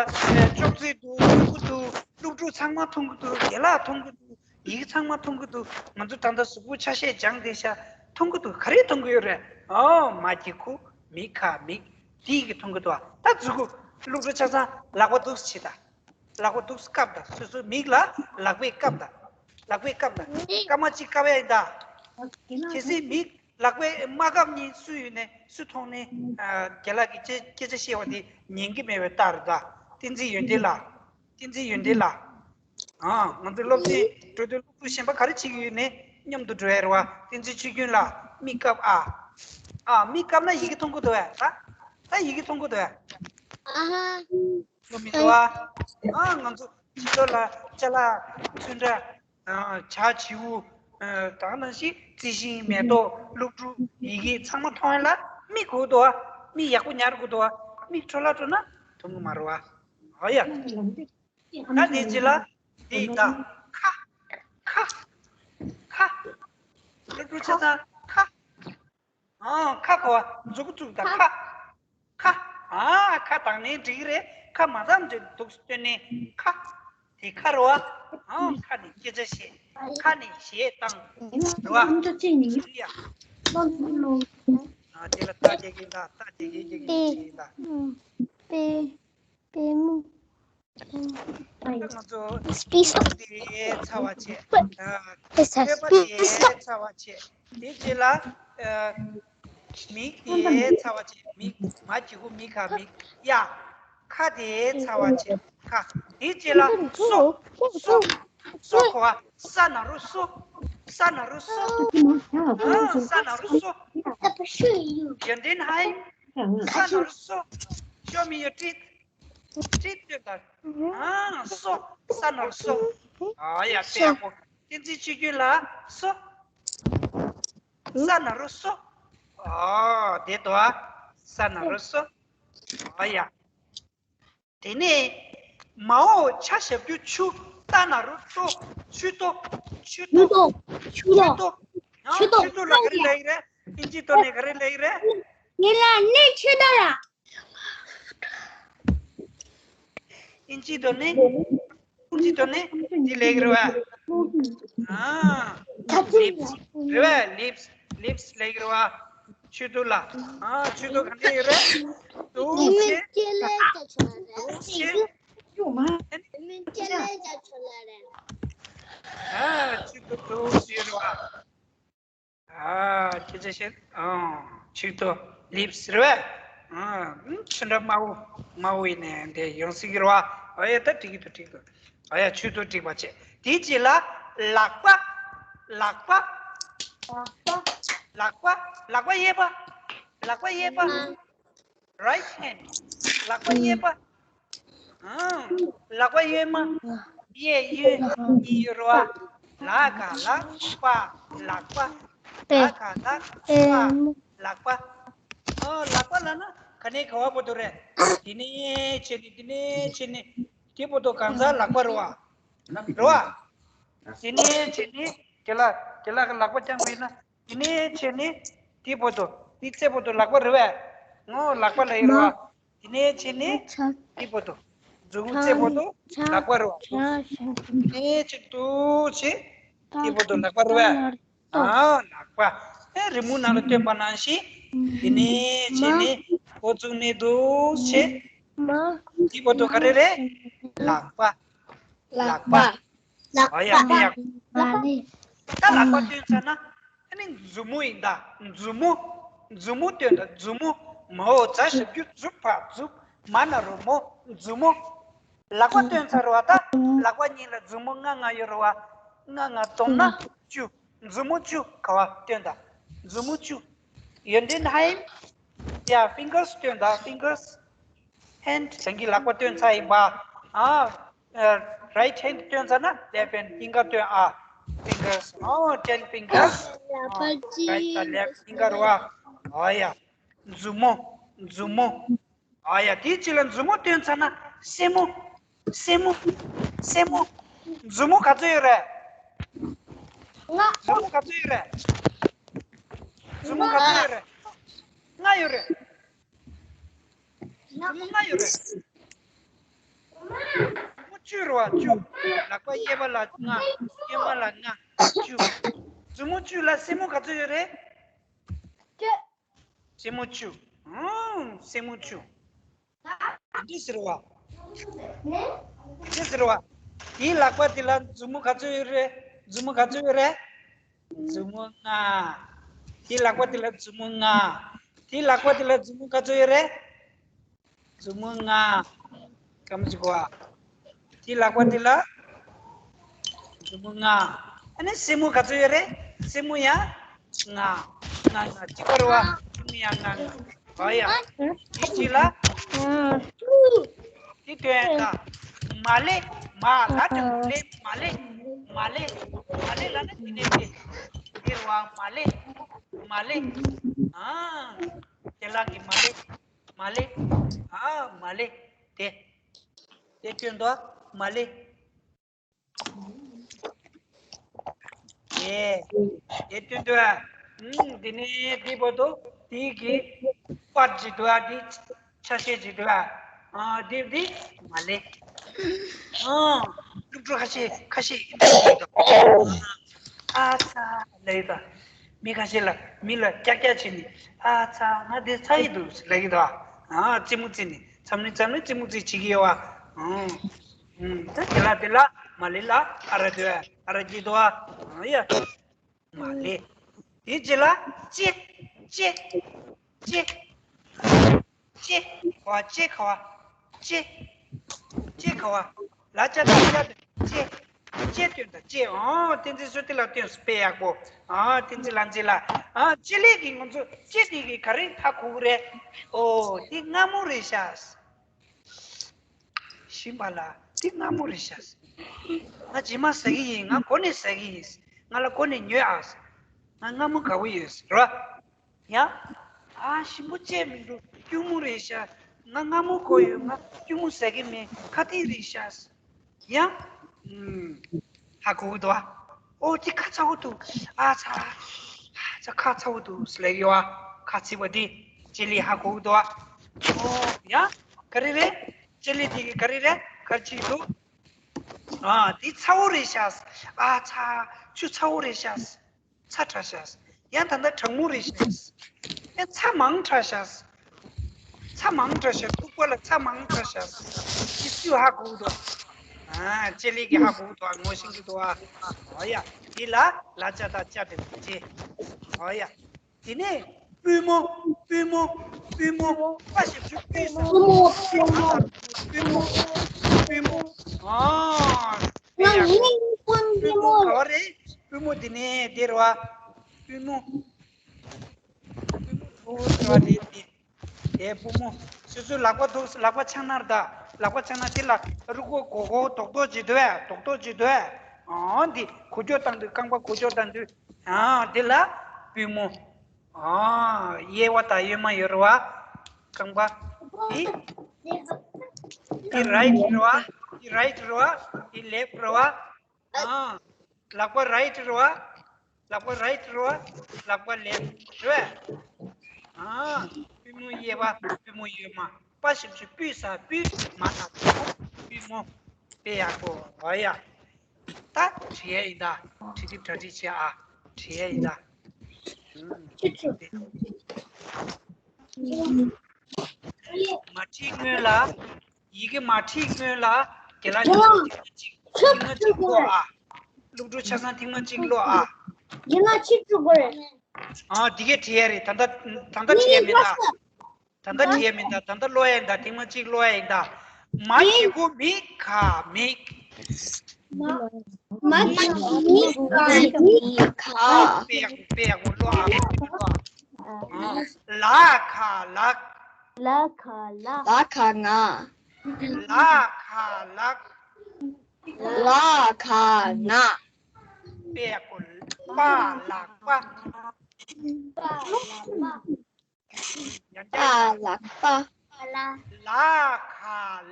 ཅོག་ཙེ་འདུག་སྤུ་གུ་འདུག་སློབ་ཕྲུག་ཚང་མ་མཐོང་གི་འདུག་རྒན་ལགས་མཐོང་གི་འདུག་ཡི་གེ་ཚང་མ་མཐོང་གི་འདུག་ང་ཚོ་ད་ལྟ་གཟུགས་པོ་ཆ་ཤས་སྦྱངས་བསྡད་ཤག་མཐོང་གི་འདུག་ག་རེ་མཐོང་གི་ཡོད་རེད། ཨོ། མ་གི་གུ་མི་ག་མིག་དེ་ཡི་གེ་མཐོང་གི་འདུག་ད་མཛུ་གུ་སློབ་ཕྲུག་ཆ་ཚང་ལག་པ་འདུག་སེ་བྱེད་ད། ལག་པ་འདུག་སེ་བཀབ་ད། སོ་སོའི་མིག་ལ་ལག་པས་བཀབ་ད། ལག་པས་བཀབ་ད། སྐར་མ་གཅིག་བཀབ་ཡ་ཡིན་ད། གལ་སྲིད་མིག་ལག་པས་མ་བཀབ་ནས་སུ་ཡོད་ནས་སུ་མཐོང་ནས། ཨ། རྒན་ལགས་ཀྱིས་སྐད་སྐད་ཆ་བཤད་པ་དེ་ཉན་གྱི་མེད་པའི་རྟགས་རེད་ད། བསྟན་འཛིན་ཡོན་ཏན་ལགས། བསྟན་འཛིན་ཡོན་ཏན་ལགས། ཨ། ང་ཚོའི་སློབ་ཚན་འགྲོ་དུས་སློབ་ཕྲུག་གཞན་པ་ག་རེ་བྱེད་ཀྱི་ཡོད་ནས་མཉམ་དུ་འགྲོ་ཡ་རེད་བ། བསྟན་འཛིན་ཆོས་སྐྱོང་ལགས། མིག་བཀབ་ཨ། ཨ། མིག་བཀབ་ན་ཡི་གེ་མཐོང་གི་འདུག་བས། ད་ད་ཡི་གེ་མཐོང་གི་འདུག་བས། ཨ་ཧ། ལོ་མི་འདུག་ཨ། ཨ། ང་ཚོ་ཕྱི་ལོགས་ལ་ཅ་ལག་ཚོན་ཁྲ། ཨ། བྱ་བྱིའུ། ཨ། ད་ག་ནང་བཞིན་རྩི་ཤིང་མེ་ཏོག་སློབ་ཕྲུག་ཡི་གེ་ཚང་མ་མཐོང་ཡ་ལ་མིག་དགོས་འདུག་ཨ། མིག་ཡག་པོ་ཉར་དགོས་འདུག་ཨ། མིག་འཕྲོ་བརླག་འགྲོ་ན་མཐོང་གི་མ་རེད་བ། ཨ་ཡ། ད་དེ་རྗེས་ལ་དེ་ཡིན་ད། ཁ། ཁ། ཁ། སློབ་ཕྲུག་ཆ་ཚང་ཁ། ཨ། ཁ་གོ་བ། མཛུ་གུ་བཙུགས་དང་ཁ། ཁ། ཨ། ཁ་བཏང་ནའི་འགྲིག་གི་རེད། ཁ་མ་བཏང་འདུག་སྟོན་ནའི་ཁ། དེ་ཁ་རེད་བ། ཨ། ཁ་ནས་སྐད་ཆ་བཤད། ཁ་ནས་གཞས་བཏང་། རེད་བ། ཡ། ཨ། དེ་ལ་རྟགས་རྒྱག་གི་ཡིན་ད། རྟགས་རྒྱག་གི་རྒྱག་གི་ཡིན་ད། པེ། པེ་མོ། ང་ཚོ་སྤེ་སོ། དེ་ཚ་བ་བྱས། ཨ། སྤེ་སོ། ཐོད་པ་དེ་ཚ་བ་བྱས། དེ་རྗེས་ལ། ཨ། མིག་དེ་ཚ་བ་བྱས། མིག་མ་གི་གུ་མི་ག་མིག་ཡ། ཁ་དེ་ཚ་བ་བྱས། ཁ། དེ་རྗེས་ལ་སོ། སོ། སོ་གོ་བ། ས་ན་རོ་སོ། ས་ན་རོ་སོ། ཨ། ས་ན་རོ་སོ། ཡོན་ཏན་ཧའི། ས་ན་རོ་སོ། Show me your teeth. Teeth ལྟོས་དང་། ཨ། སོ། ས་ན་རོ་སོ། ཨ་ཡ། དཔེ་ཡག་པོ། བསྟན་འཛིན་ཆོས་སྐྱོང་ལགས། སོ། ས་ན་རོ་སོ། ཨ། བསྡད་དོ། ཨ། ས་ན་རོ་སོ། ཨ་ཡ། དེ་ནས་མ་འོངས་ཆ་ཞབས་ཀྱུ་ཆུ། ཏ་ན་རོ་ཏོ། ཆུ་ཏོ། ཆུ་ཏོ། ཆུ་ཏོ། ཆུ་ཏོ། ཨ། ཆུ་ཏོ། ཆུ་ཏོ་ལ་ག་རེ་ལབ་ཀྱི་རེད། ཨིན་ཇི་ཐོག་ནས་ག་རེ་ལབ་ཀྱི་རེད། ཡིན་ལ་ནི་ཆུ་ཏོ་ལ། ཨིན་ཇི་ཐོག་ནས། ཨིན་ཇི་ཐོག་ནས་འདི་ལབ་ཀྱི་རེད་པ། ཨ། ལིབ་སི་རེད་པ། ལིབ་སི། ལིབ་སི་ལབ་ཀྱི་རེད་པ། ཆུ་ཏོ་ལ། ཨ། ཆུ་ཏོ་ག་འདྲ་ཡོད་རེད། འདུག་སེ། འདུག་སེ། ཨ། ཆུ་ཏོ་འདུག་སེ་ཡོད་རེད་པ། ཨ། ཁྱེད་ཅག་ཤེས། ཨ། ཆུ་ཏོ། ལིབ་སི་རེད་པ། ཨ། ཆུ་འདྲ་དམར་པོ། དམར་པོ་ཡིན་ནས་འདི་ཡོང་སྲིད་ཀྱི་རེད་པ། ཨ་ཡ། ད་འགྲིག་གི་འདུག་འགྲིག་གི་འདུག་ཨ་ཡ། ཆུ་ཏོ་འགྲིག་པ་བྱས། དེའི་རྗེས་ལ་ལག་པ། ལག་པ། ལག་པ། ལག་པ་གཡས་པ། ལག་པ་གཡས་པ། Right hand. ལག་པ་གཡས་པ། ཨང་། ལག་པ་གཡོན་མ། གཡས་གཡོན་གཉིས་ཡོད་རེད་པ། ལ་ག་ལག་པ། ལག་པ། ལ་ག་ལག་པ། ལག་པ། ཨོ། ལག་པ་ལབ་ན་ག་ནས་ག་བར་བར་དུ་རེད། དེ་ནས་བྱས་ནས། དེ་ནས་བྱས་ནས། དེ་བར་དུ་གང་ཟག་ལག་པ་རེད་པ། རེད་པ། དེ་ནས་བྱས་ནས་དེ་ལ། དེ་ལ་ལག་པ་བརྐྱངས་པ་ཡིན་ན། དེ་ནས་བྱས་ནས་དེ་བར་དུ། དེ་ཚེ་བར་དུ་ལག་པ་རེད་པས། ངོ་། ལག་པ་ལབ་ཡོད་རེད་པ། དེ་ནས་བྱས་ནས་དེ་བར་དུ། མཛུབ་མོ་ཚེ་བར་དུ་ལག་པ་རེད་པ། དེ་ནས་བྱས་འདུག་བྱས། དེ་བར་དུ་ལག་པ་རེད་པས། ཨ། ལག་པ། ཨེ། རི་མོ་ནང་ལ་སྟོན་པ་ནང་བཞིན། དེ་ནས་བྱས་ནས་འགོ་བཙུགས་ནས་འདུག་བྱས། དེ་བར་དུ་ག་རེ་རེད། ལག་པ། ལག་པ། ཨ་ཡ། དཔེ་ཡག་ད་ལག་པ་སྟོན་ཚར་ན། ཨ་ནི་མཛུབ་མོ་ཡིན་ད། མཛུབ་མོ། མཛུབ་མོ་སྟོན་ད། མཛུབ་མོ། མ་འོག་ཛ་ཞབས་ཀྱུ་མཛུ་བ། མཛུབ། མ་ན་རོ་མོ། མཛུབ་མོ། ལག་པ་སྟོན་ཚར་བ་ད། ལག་པ་གཉིས་ལ་མཛུབ་མོ་ལྔ་ལྔ་ཡོད་རེད་པ། ལྔ་ལྔ་བསྡོམས་ན་བཅུ། མཛུབ་མོ་བཅུ་ག་བ་སྟོན་ད། མཛུབ་མོ་བཅུ། ཡོན་ཏན་ཧའི། ཡ། ཕིང་གར་སི་སྟོན་ད། ཕིང་གར་སི། ཧེན་ཌི། རང་གི་ལག་པ་སྟོན་ཚར་ཡིན་པ། ཨ། རའིཊ་ཧེན་ཌི་སྟོན་ཚར་ན་ལེཕཊ་ཧེན་ཌི། ཕིང་གར་སི་སྟོན། ཨ། ཕིང་གར་སི། ཨོ། ཊེན་ཕིང་གར་སི། ཨ། རའིཊ་དང་ལེཕཊ་ཕིང་གར་སི་རེད་པ། ཨ་ཡ། མཛུབ་མོ། མཛུབ་མོ། ཨ་ཡ། དེའི་རྗེས་ལ་མཛུབ་མོ་སྟོན་ཚར་ན་སེན་མོ། སེན་མོ། སེན་མོ། མཛུབ་མོ་ག་ཚོད་ཡོད་རེད། ལྔ། མཛུབ་མོ་ག་ཚོད་ཡོད་རེད། མཛུབ་མོ་ག་ཚོད་ཡོད་རེད། ལྔ་ཡོད་རེད། མཛུབ་མོ་ལྔ་ཡོད་རེད། མཛུབ་མོ་བཅུ་རེད་པ། བཅུ། ལག་པ་གཡས་པ་ལ་ལྔ། གཡོན་མ་ལ་ལྔ། བཅུ། མཛུབ་མོ་བཅུ་ལ་སེན་མོ་ག་ཚོད་ཡོད་རེད། སེན་མོ་བཅུ། ཨང་། སེན་མོ་བཅུ། འདི་ཟེར་བ། འདི་ཟེར་བ། དེའི་ལག་པ་དེ་ལ་མཛུབ་མོ་ག་ཚོད་ཡོད་རེད། མཛུབ་མོ་ག་ཚོད་ཡོད་རེད། མཛུབ་མོ་ལྔ། དེའི་ལག་པ་དེ་ལ་མཛུབ་མོ་ལྔ། དེའི་ལག་པ་དེ་ལ་མཛུབ་མོ་ག་ཚོད་ཡོད་རེད། མཛུབ་མོ་ལྔ། སྐམ་ཅིག་གོ་ཨ། དེའི་ལག་པ་དེ་ལ་མཛུབ་མོ་ལྔ། ཨ་ནི་སེན་མོ་ག་ཚོད་ཡོད་རེད། སེན་མོ་ཡང་ལྔ། ལྔ་ལྔ་གཅིག་པ་རེད་པ། སེན་མོ་ཡང་ལྔ་ལྔ། ཨ་ཡ། དེ་གཅིག་ལ། དེ་དོན་དག་མ་ལེ། མ་ལ་དོན་ལེ། མ་ལེ། མ་ལེ། མ་ལེ་ལབ་ན་དེ་ནས་དེ། དེ་རེད་པ། མ་ལེ། མ་ལེ། ཨ། དེ་ལ་གི་མ་ལེ། མ་ལེ། ཨ། མ་ལེ། དེ། དེ་སྐྱོན་དུ་མ་ལེ། དེ། དེ་སྐྱོན་དུ། ཨ། ཨུམ། དེ་ནས་དེ་བར་དུ་དེ་གི་པར་ཅིག་འདུག་ཨ། དེ་ཆ་ཤས་ཅིག་འདུག་ཨ། ཨ། དེ་དེ་མ་ལེ། ཨ། སློབ་ཕྲུག་ཁ་ཤས་ཁ་ཤས་ཨིན་ཏེ་འདུག་ཨ་ཚ་ལབ་ཡོད་ད། མི་ཁ་ཤས་ལ། མི་ལ་ཀྱག་ཀྱག་བྱས་ནས། ཨ་ཙི། ང་འདི་ཚ་ཡི་འདུག་ལབ་ཀྱི་འདུག་ཨ། རྩེད་མོ་རྩེ་ནས། མཚམས་རེ་མཚམས་རེ་རྩེད་མོ་རྩེ་བྱེད་ཀྱི་ཡོད་པ། ཨང་། ཨང་། ད་དེ་ལ་དེ་ལ་མ་ལེ་ལ་ཨ་ར་དེ་ཨ་ར་གྱི་འདུག་ཨ། ཨང་། ཡ། མ་ལེ། དེའི་རྗེས་ལ་ལྕེ། ལྕེ། ལྕེ། ལྕེ་ག་བ། ལྕེ་ག་བ། ལྕེ། ལྕེ་ག་བ། ལ་ལྕ་ད་ལྕ་ད་ལྕེ། ལྕེ་སྟོན་དང་ལྕེ། ཨོ་བསྟན་འཛིན་བསོད་བདེ་ལགས་སྟོན་སོང་། དཔེ་ཡག་པོ། ཨ་བསྟན་འཛིན་ལགས་མཛེས་ལགས། ཨ་ལྕེ་ལེ་གིས་ང་ཚོ་ལྕེ་དེ་གིས་ག་རེ་ཧ་གོ་གི་རེད། ཨོ་དེ་སྔ་མོ་རེད་ཤག་ཤིང་པ་ལགས། དེ་སྔ་མོ་རེད་ཤག་ང་རྗེས་མ་ཟ་གི་ཡིན། ང་གོ་ནས་ཟ་གི་ཡིན། ང་ལ་གོ་ནས་ཉོས་ཨ། ང་སྔ་མོ་དགའ་པོ་ཡོད་ར། ཡ། ཨ་ཞིམ་པོ་བཅད་མི་འདུག་སྐྱུར་མོ་རེད་ཤག་ང་སྔ་མོ་གོ་ཡོད། ང་སྐྱུར་མོ་ཟ་གི་མེད། ཁ་གཏད་རེད་ཤག་ཡ། ཧ་གོ་གི་འདུག་ཨོ་དེ་ཁ་ཚ་པོ་འདུག་ཨ་ཚ། ཨ་ཚ་ཁ་ཚ་པོ་འདུག་ཟེར་ལབ་ཡོད་ཨ། ཁ་ཚིག་པ་དེ་ལྕེ་ལེ་ཧ་གོ་གི་འདུག་ཨོ་ཡ། ག་རེ་རེད། ལྕེ་ལེ་དེ་གི་ག་རེ་རེད། ག་རེ་བྱེད་ཀྱི་འདུག་ཨ་དེ་ཚ་པོ་རེད་ཤག་ཨ་ཚ། ཆུ་ཚ་པོ་རེད་ཤག་ཚ་དྲགས་ཤག་ཡང་ད་ལྟ་གྲང་མོ་རེད་ཤག་ཡང་ཚ་མང་དྲགས་ཤག་ཚ་མང་དྲགས་ཤག་ལྐུགས་པ་ལ་ཚ་མང་དྲགས་ཤག་ཅི་སུས་ཧ་གོ་གི་འདུག་ཨ་ལྕེ་ལེ་གིས་ཧ་གོ་གི་འདུག་ཨ། ངོ་ཤེས་ཀྱི་འདུག་ཨ། ཨོ་ཡ། འདི་ལ་ལ་ཅ་དང་ཅ་འདྲ་བོ་ཅི། ཨོ་ཡ། དེ་ནས་པུས་མོ། པུས་མོ། པུས་མོ། པ་ཞབས་ཀྱུ་པུས་ས། པུས་མོ། པུས་མོ། པུས་མོ། ཨ། ང་ཡིན། པུས་མོ། པུས་མོ་ག་བ་རེད། པུས་མོ་འདི་ནས་འདི་རེད་བ། པུས་མོ། པུས་མོ་འདི་རེད་བ། དེ་དེ། དེ་པུས་མོ། སོ་སོའི་ལག་པ་འདུག་ལག་པ་འཆང་ན་རེད་ད། ལག་པ་འཆང་ན་དེ་ལ་རུས་ཁོག་གོ་གོ་རྡོག་རྡོག་ཅིག་འདུག་གས། རྡོག་རྡོག་ཅིག་འདུག་གས། ཨང་འདི་འགུལ་སྐྱོད་བཏང་དུས། རྐང་པ་འགུལ་སྐྱོད་བཏང་དུས། ཨང་འདི་ལ་པུས་མོ། ཨང་གཡས་པ་དང་གཡོན་མ་ཡོད་རེད་བ། རྐང་པ། འདི། འདི་རའིཊ་རེད་བ། འདི་རའིཊ་རེད་བ། འདི་ལེཕཊ་རེད་བ། ཨ། ལག་པ་རའིཊ་རེད་བ། ལག་པ་རའིཊ་རེད་བ། ལག་པ་ལེཕཊ་རེད་བ། ཨ། པུས་མོ་གཡས་པ། པུས་མོ་གཡོན་མ། པ་ཞབས་ཀྱུ་པུས་ས། པུས་མ་ཐག་པུས་མོ། དཔེ་ཡག་པོ། ཨོ་ཡ། ད་བྲིས་ཡས་ཡིན་ད། བྲིས་དེབ་གྲ་སྒྲིག་བྱེད་ཨ། བྲིས་ཡས་ཡིན་ད། ཨུམ། མ་བྲིས་སྔོན་ལ། ཡི་གེ་མ་བྲིས་སྔོན་ལ། རྒན་ལགས་ཉིན་ཐེངས་མ་གཅིག་ཐེངས་མ་གཅིག་ཀློག་ཨ། སློབ་ཕྲུག་ཆ་ཚང་ཐེངས་མ་གཅིག་ཀློག་ཨ། རྒན་ལགས་ཆིག་བཅུ་དགོས་རེད། ཨ། འདི་གས་བྲིས་ཡས་རེད། ད་ལྟ་ད་ལྟ་བྲིས་ཡས་མིན་ད། ད་ལྟ་བྲིས་ཡས་མིན་ད། ད་ལྟ་ཀློག་ཡས་ཡིན་ད། ཐེངས་མ་གཅིག་ཀློག་ཡས་ཡིན་ད། མ་གི་གུ་མི། ག་མིག་མ། མ་གི་གུ་མི། ག་མིག་ག་དཔེ་ཡག་པོ། དཔེ་ཡག་པོ་ཀློག་ཨ། ཀློག་ཨ། ལ་ག་ལག་ལ་ག་ལག་ལ་ག་ང་། ལ་ག་ལག་ལ་ག་ང་། དཔེ་ཡག་པོ། པ་ལག་པ། པ་ལག་པ། ཡང་བསྐྱར། པ་ལག་པ། ལ་ག་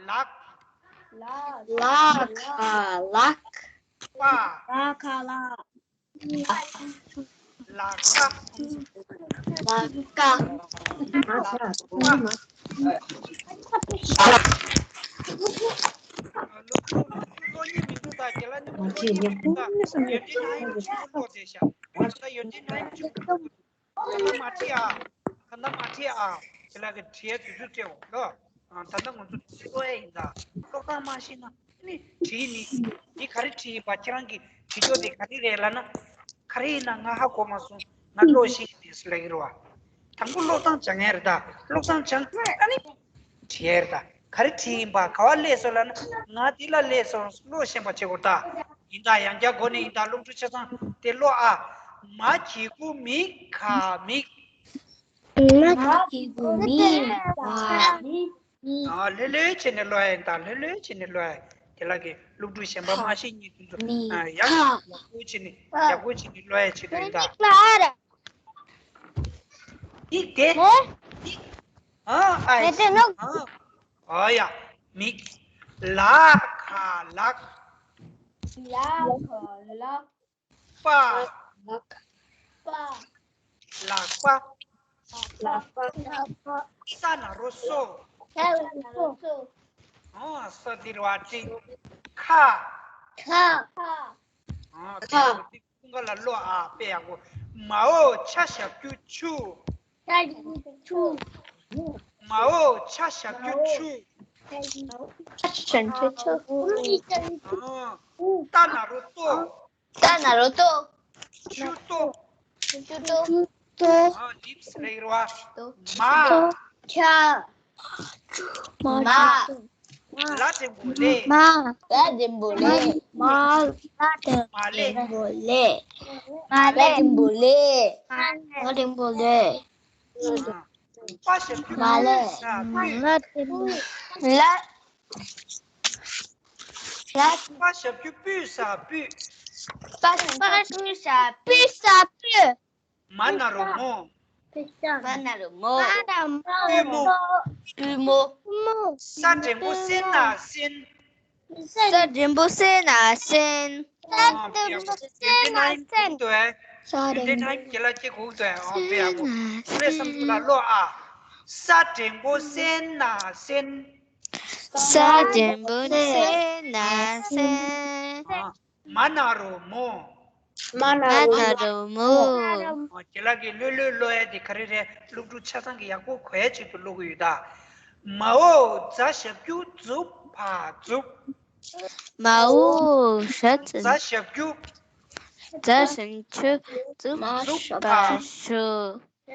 ལག་ལ་ག་ལག་པ། ལ་ག་ལག་ལག་པ། ལག་པ། ལག་པ། སློབ་ཕྲུག་སློབ་ཕྲུག་ཀློག་མཁན་མི་འདུག་ད། རྒན་ལགས་མཉམ་དུ་ཀློག་མཁན་མི་འདུག་ད། ཡོན་ཏན་ནའིམ་གཅིག་པུ་ཀློག་བསྡད་ཤག་ད་ཡོན་ཏན་ནའིམ་གཅིག་པུ། ད་ལྟ་མ་བྲིས་ཨ། ད་ལྟ་མ་བྲིས་ཨ། ཁྱེད་ལ་གི་བྲིས་ཡ་དུས་ཚོད་སྤྲད་འོ་ལོ། ཨ། ད་ལྟ་ང་ཚོ་ཀློག་ཡ་ཡིན་ད། ཀློག་སྟངས་མ་ཤེས་ན་ནི་བྲིས་ནི། འདི་ག་རེ་བྲིས་ཡིན་པ། ཁྱེད་རང་གི་བྲིས་ཕྱོགས་དེ་ག་རེ་རེད་ལབ་ན། ག་རེ་ཡིན་ན་ང་ཧ་གོ་མ་སོང་། ང་ཀློག་ཤེས་ཀྱི་མེད་ཟེར་ལབ་ཀྱི་རེད་བ། དང་པོ་ཀློག་སྟངས་སྦྱང་ཡ་རེད་ད། ཀློག་སྟངས་སྦྱངས་ཨ་ནི། བྲིས་ཡ་རེད་ད། ག་རེ་བྲིས་ཡིན་པ། ག་བ་སླེབས་སོང་ལབ་ན། ང་འདི་ལ་སླེབས་སོང་། ཀློག་ཤེས་པ་བྱེད་དགོས་ད། ཡིན་ད། ཡང་བསྐྱར་འགོ་ནས་ཡིན་ད། སློབ་ཕྲུག་ཆ་ཚང་དེ་ཀློག་ཨ། མ་གི་གུ་མི། ག་མིག་མ་གི་གུ་མི། ག་མིག་ཨ། ལྷོད་ལྷོད་བྱས་ནས་ཀློག་ཡ་ཡིན་ད། ལྷོད་ལྷོད་བྱས་ནས་ཀློག་ཡ། དེ་ལ་གི་སློབ་ཕྲུག་གཞན་པ་མ་ཤེས་མཁན་དེ་ཚོ། ཨ། ཡག་ཡག་པོ་བྱས་ནས། ཡག་པོ་བྱས་ནས་ཀློག་ཡ་བྱེད་དགོས་ཡིན་ད། འདི་དེ། འདི། ཨ། ཨ། ཨ། ཨ་ཡ། མིག་ལ་ག་ལག་ལ་ག་ལག་པ། ལག་པ། ལག་པ། ལག་པ། ལག་པ། ས་ན་རོ་སོ། ས་ན་རོ་སོ། ཨ། ས་འདི་རེད་བ། ཏི། ཁ། ཁ། ཨ། ཁ། ཁ་འདི་ཀུན་དགའ་ལ་ཀློག་ཨ། དཔེ་ཡག་པོ། མའོ་ཆ་ཞབས་ཀྱུ་ཆུ། ཆ་ཞབས་ཀྱུ་ཆུ། མའོ་ཆ་ཞབས་ཀྱུ་ཆུ། ཆ་ཞབས་ཀྱུ་ཆུ། ཨ། ཏ་ན་རོ་ཏོ། ཏ་ན་རོ་ཏོ། ཆུ་ཏོ། ཆུ་ཏོ། ཆུ་ཏོ། ཨ། ལིབས་ལབ་ཀྱི་རེད་བ། མ། ཆ། མ། ལ་འགྲེང་བུ་ལེ། མ། ལ་འགྲེང་བུ་ལེ། མ། ལ་འགྲེང་མ་ལེ། བུ་ལེ། མ་ལ་ལེ། འགྲེང་བུ་ལེ། མ་ལ་ལེ། འགྲེང་བུ་ལེ། པ་ཞབས་ཀྱུ་མ་ལེ། པུས་ས་པུས། ལ་འགྲེང་བུ་ལ། ལ། པ་ཞབས་ཀྱུ་པུས་ས་པུས། པ་པ་པུས་ས་པུས་ས་པུས། མ་ན་རོ་མོ། མ་ན་རོ་མོ། མ་ན་རོ་མོ། པུས་མོ། པུས་མོ། ས་འགྲེང་བུ་སེ་ན་སེན། ས་འགྲེང་བུ་སེ་ན་སེན། ས་འགྲེང་བུ་སེ་ན་སེན། ས་འགྲེང་བུ་སེ་ན་སེན། ས་འགྲེང་བུ་སེ་ན་སེན། མ་ན་རོ་མོ། མ་ན་རོ་མོ། ཁྱེད་ལ་གི་ལོས་ལོས་ཀློག་ཡ་དེ་ག་རེ་རེད། སློབ་ཕྲུག་ཆ་ཚང་གི་ཡག་པོ་གོ་ཡ་ཆེད་དུ་ཀློག་གི་ཡོད་ད། མའོ་ཛ་ཞབས་ཀྱུ་ཛུ་བ་ཛུབ། མའོ་ཛ་ཛ་ཞབས་ཀྱུ། ཛ་ཞབས་ཀྱུ་ཛུ་བ་ཛུ།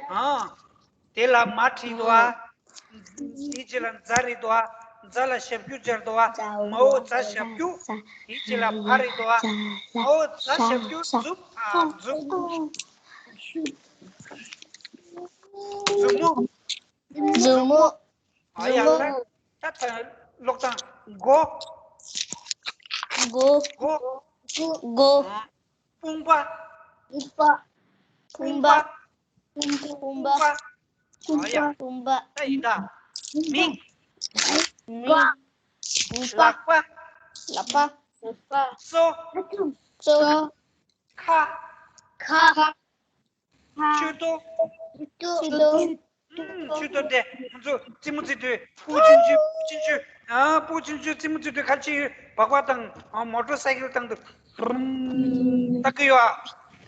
ཨ། དེ་ལ་མ་བྲིས་འདུག་ཨ། དེའི་རྗེས་ལ་ཛ་རེད་འདུག་ཨ། ཛ་ལ་ཞབས་ཀྱུ་སྦྱར་འདུག་ཨ། མའོ་ཛ་ཞབས་ཀྱུ། དེའི་རྗེས་ལ་བ་རེད་འདུག་ཨ། མའོ་ཛ་ཞབས་ཀྱུ་ཛུ་བ་ཛུབ། ཛུབ་མོ། ཛུབ་མོ། ཨ་ཡ། ད་ད་ཀློག་སྟངས། མགོ། མགོ། མགོ། མགོ། ཨ། དཔུང་པ། དཔུང་པ། དཔུང་པ། དཔུང་པ། དཔུང་པ། ཨ་ཡ། དཔུང་པ། ད་ཡིན་ད། མིག་མིག་ལག་པ། ལག་པ། སོ། སོ། ཁ། ཁ། མཆུ་ཏོ། མཆུ་ཏོ། མཆུ་ཏོ་དེ་ང་ཚོ་རྩེད་མོ་རྩེ་དུས་སྤུ་ཆུང་ཆུང་། སྤུ་ཆུང་ཆུང་། ཨ། སྤུ་ཆུང་ཆུང་རྩེད་མོ་རྩེ་དུས་ག་རེ་བྱེད་ཡོད། སྦག་སྦག་དང་། ཨ། མོ་ཊ་སའི་ཀལ་བཏང་དུས་ཧྲུམ་བཏང་གི་ཡོད་ཨ།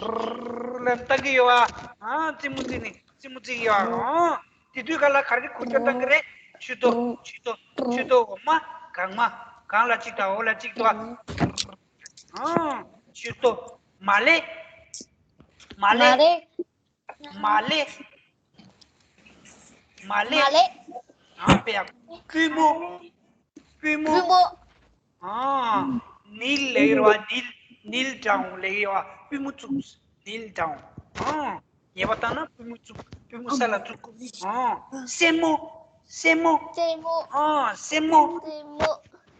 ཧྲུམ་བཏང་གི་ཡོད་ཨ། ཨ། རྩེད་མོ་རྩེ་ནི་རྩེད་མོ་རྩེ་གི་ཡོད་ཨ། ཨ། དེ་དུས་ག་ལ་ག་རེ་འགུལ་སྐྱོད་བཏང་གི་རེད། མཆུ་ཏོ། མཆུ་ཏོ། མཆུ་ཏོ། འོག་མ་གང་མ། གང་ལ་གཅིག་དང་འོག་ལ་གཅིག་འདུག་ཨ། ཨ། མཆུ་ཏོ། མ་ལེ། མ་ལེ། མ་ལེ། མ་ལེ། མ་ལེ། མ་ལེ། ཨ། དཔེ་ཡག་པོ། པུས་མོ། པུས་མོ། པུས་མོ། ཨ། ནིལ་ལེགས་ར་བ། ནིལ། ནིལ་ཌའུན་ལེགས་ར་བ། པུས་མོ་བཙུགས། ནིལ་ཌའུན། ཨ། ཉེས་པ་བཏང་ན་པུས་མོ་བཙུགས། པུས་མོ་ས་ལ་བཙུགས། ཨ། སེན་མོ། སེན་མོ། སེན་མོ། ཨ། སེན་མོ། སེན་མོ།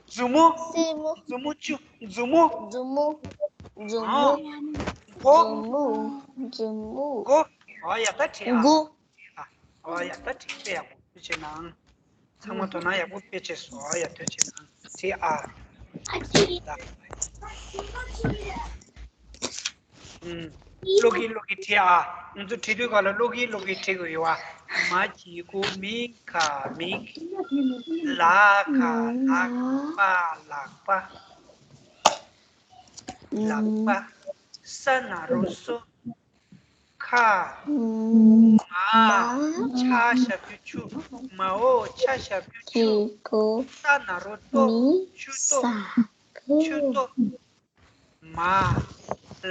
མཛུབ་མོ། སེན་མོ། མཛུབ་མོ་བཅུ། མཛུབ་མོ། མཛུབ་མོ། མཛུབ་མོ། ཨ། མགོ། མཛུབ་མོ། མཛུབ་མོ། མགོ། ཨ་ཡ། ད་བྲིས་ཨ། མགོ། ཨ་ཡ། ད་བྲིས། དཔེ་ཡག་པོ་བྱས་ནང་། ཚང་མ་དོ་སྣང་ཡག་པོ་དཔེ་བྱས་སོང་། ཨ་ཡ། དོན་ཆེ་ན་བྲིས་ཨ། ཨ་ཅེ། ཨུམ། ཀློག་གིན་ཀློག་གིན་བྲིས་ཨ། ང་ཚོ་བྲིས་དུས་ག་ལ་ཀློག་གིན་ཀློག་གིན་བྲིས་དགོས་ཡོད་ཨ། མ་གི་གུ་མི་ག་མིག་ལ་ག་ལག་པ། ལག་པ། ལག་པ། ས་ན་རོ་སོ། ཁ། མ། ཆ་ཞབས་ཀྱུ་ཆུ། མའོ་ཆ་ཞབས་ཀྱུ་ཆུ། ས་ན་རོ་ཏོ། ཆུ་ཏོ། ཆུ་ཏོ། མ།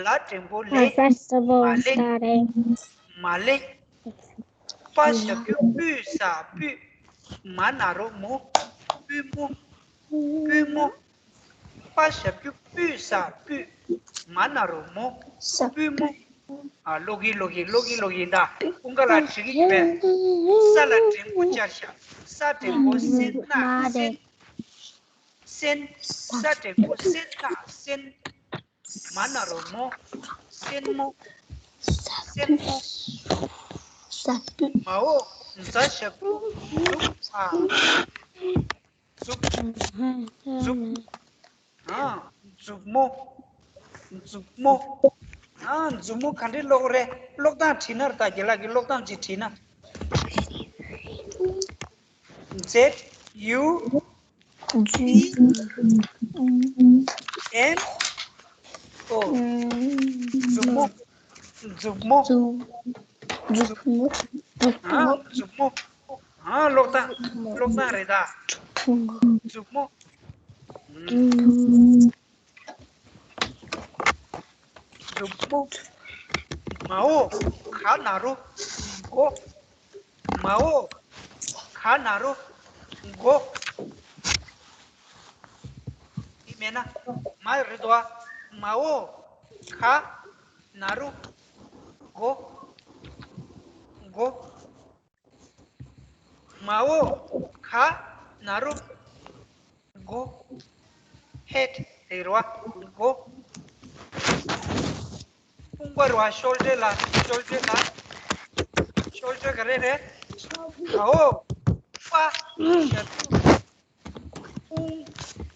ལ་འགྲེང་བུ་ལེ། མ་ལེ། མ་ལེ། པ་ཞབས་ཀྱུ་པུས་ས་པུས། མ་ན་རོ་མོ། པུས་མོ། པུས་མོ། པ་ཞབས་ཀྱུ་པུས་ས་པུས། མ་ན་རོ་མོ། པུས་མོ། ཨ། ཀློག་གིན་ཀློག་གིན་ཀློག་གིན་ཀློག་གིན་ད། དཔུང་ཁ་ལ་བྲིས་ཀྱི་ཡོད་པས། ས་ལ་འགྲེང་བུ་སྦྱར་བཞག་ས་འགྲེང་བུ་སེ་ན་སེན། སེན། ས་འགྲེང་བུ་སེ་ན་སེན། མ་ན་རོ་མོ། སེན་མོ། སེན་མོ། མའོ་ཛ་ཞབས་ཀྱུ་ཛུ་བ་ཛུབ། ཛུབ། ཨ། མཛུབ་མོ། མཛུབ་མོ། ཨ། མཛུབ་མོ་ག་འདྲས་ཀློག་རེད། ཀློག་སྟངས་བྲིས་ན་རེད་ད། རྒན་ལགས་ཀྱིས་ཀློག་སྟངས་ཅིག་བྲིས་ན། ཛེཌ་ཡུ་ཛི་ཨེམ་ཨོ། མཛུབ་མོ། མཛུབ་མོ། མཛུབ་མོ། ཨ། མཛུབ་མོ། ཨ། ཀློག་སྟངས། ཀློག་སྟངས་རེད་ད། མཛུབ་མོ། མཛུབ་མོ། མའོ་ག་ན་རོ་མགོ། མའོ་ག་ན་རོ་མགོ། ན། མ་རེད་དོ། མ་འོ། ག་ན་རོ། གོ། གོ། མ་འོ། ག་ན་རོ། གོ། ཧེཌ་རེད་བ། གོ། དཔུང་པ་རེད་བ། ཤོལ་ཌར་ལ། ཤོལ་ཌར་ལ། ཤོལ་ཌར་ག་རེ་རེད། ག་འོ། པ་ཞབས་ཀྱུ། དཔུང་།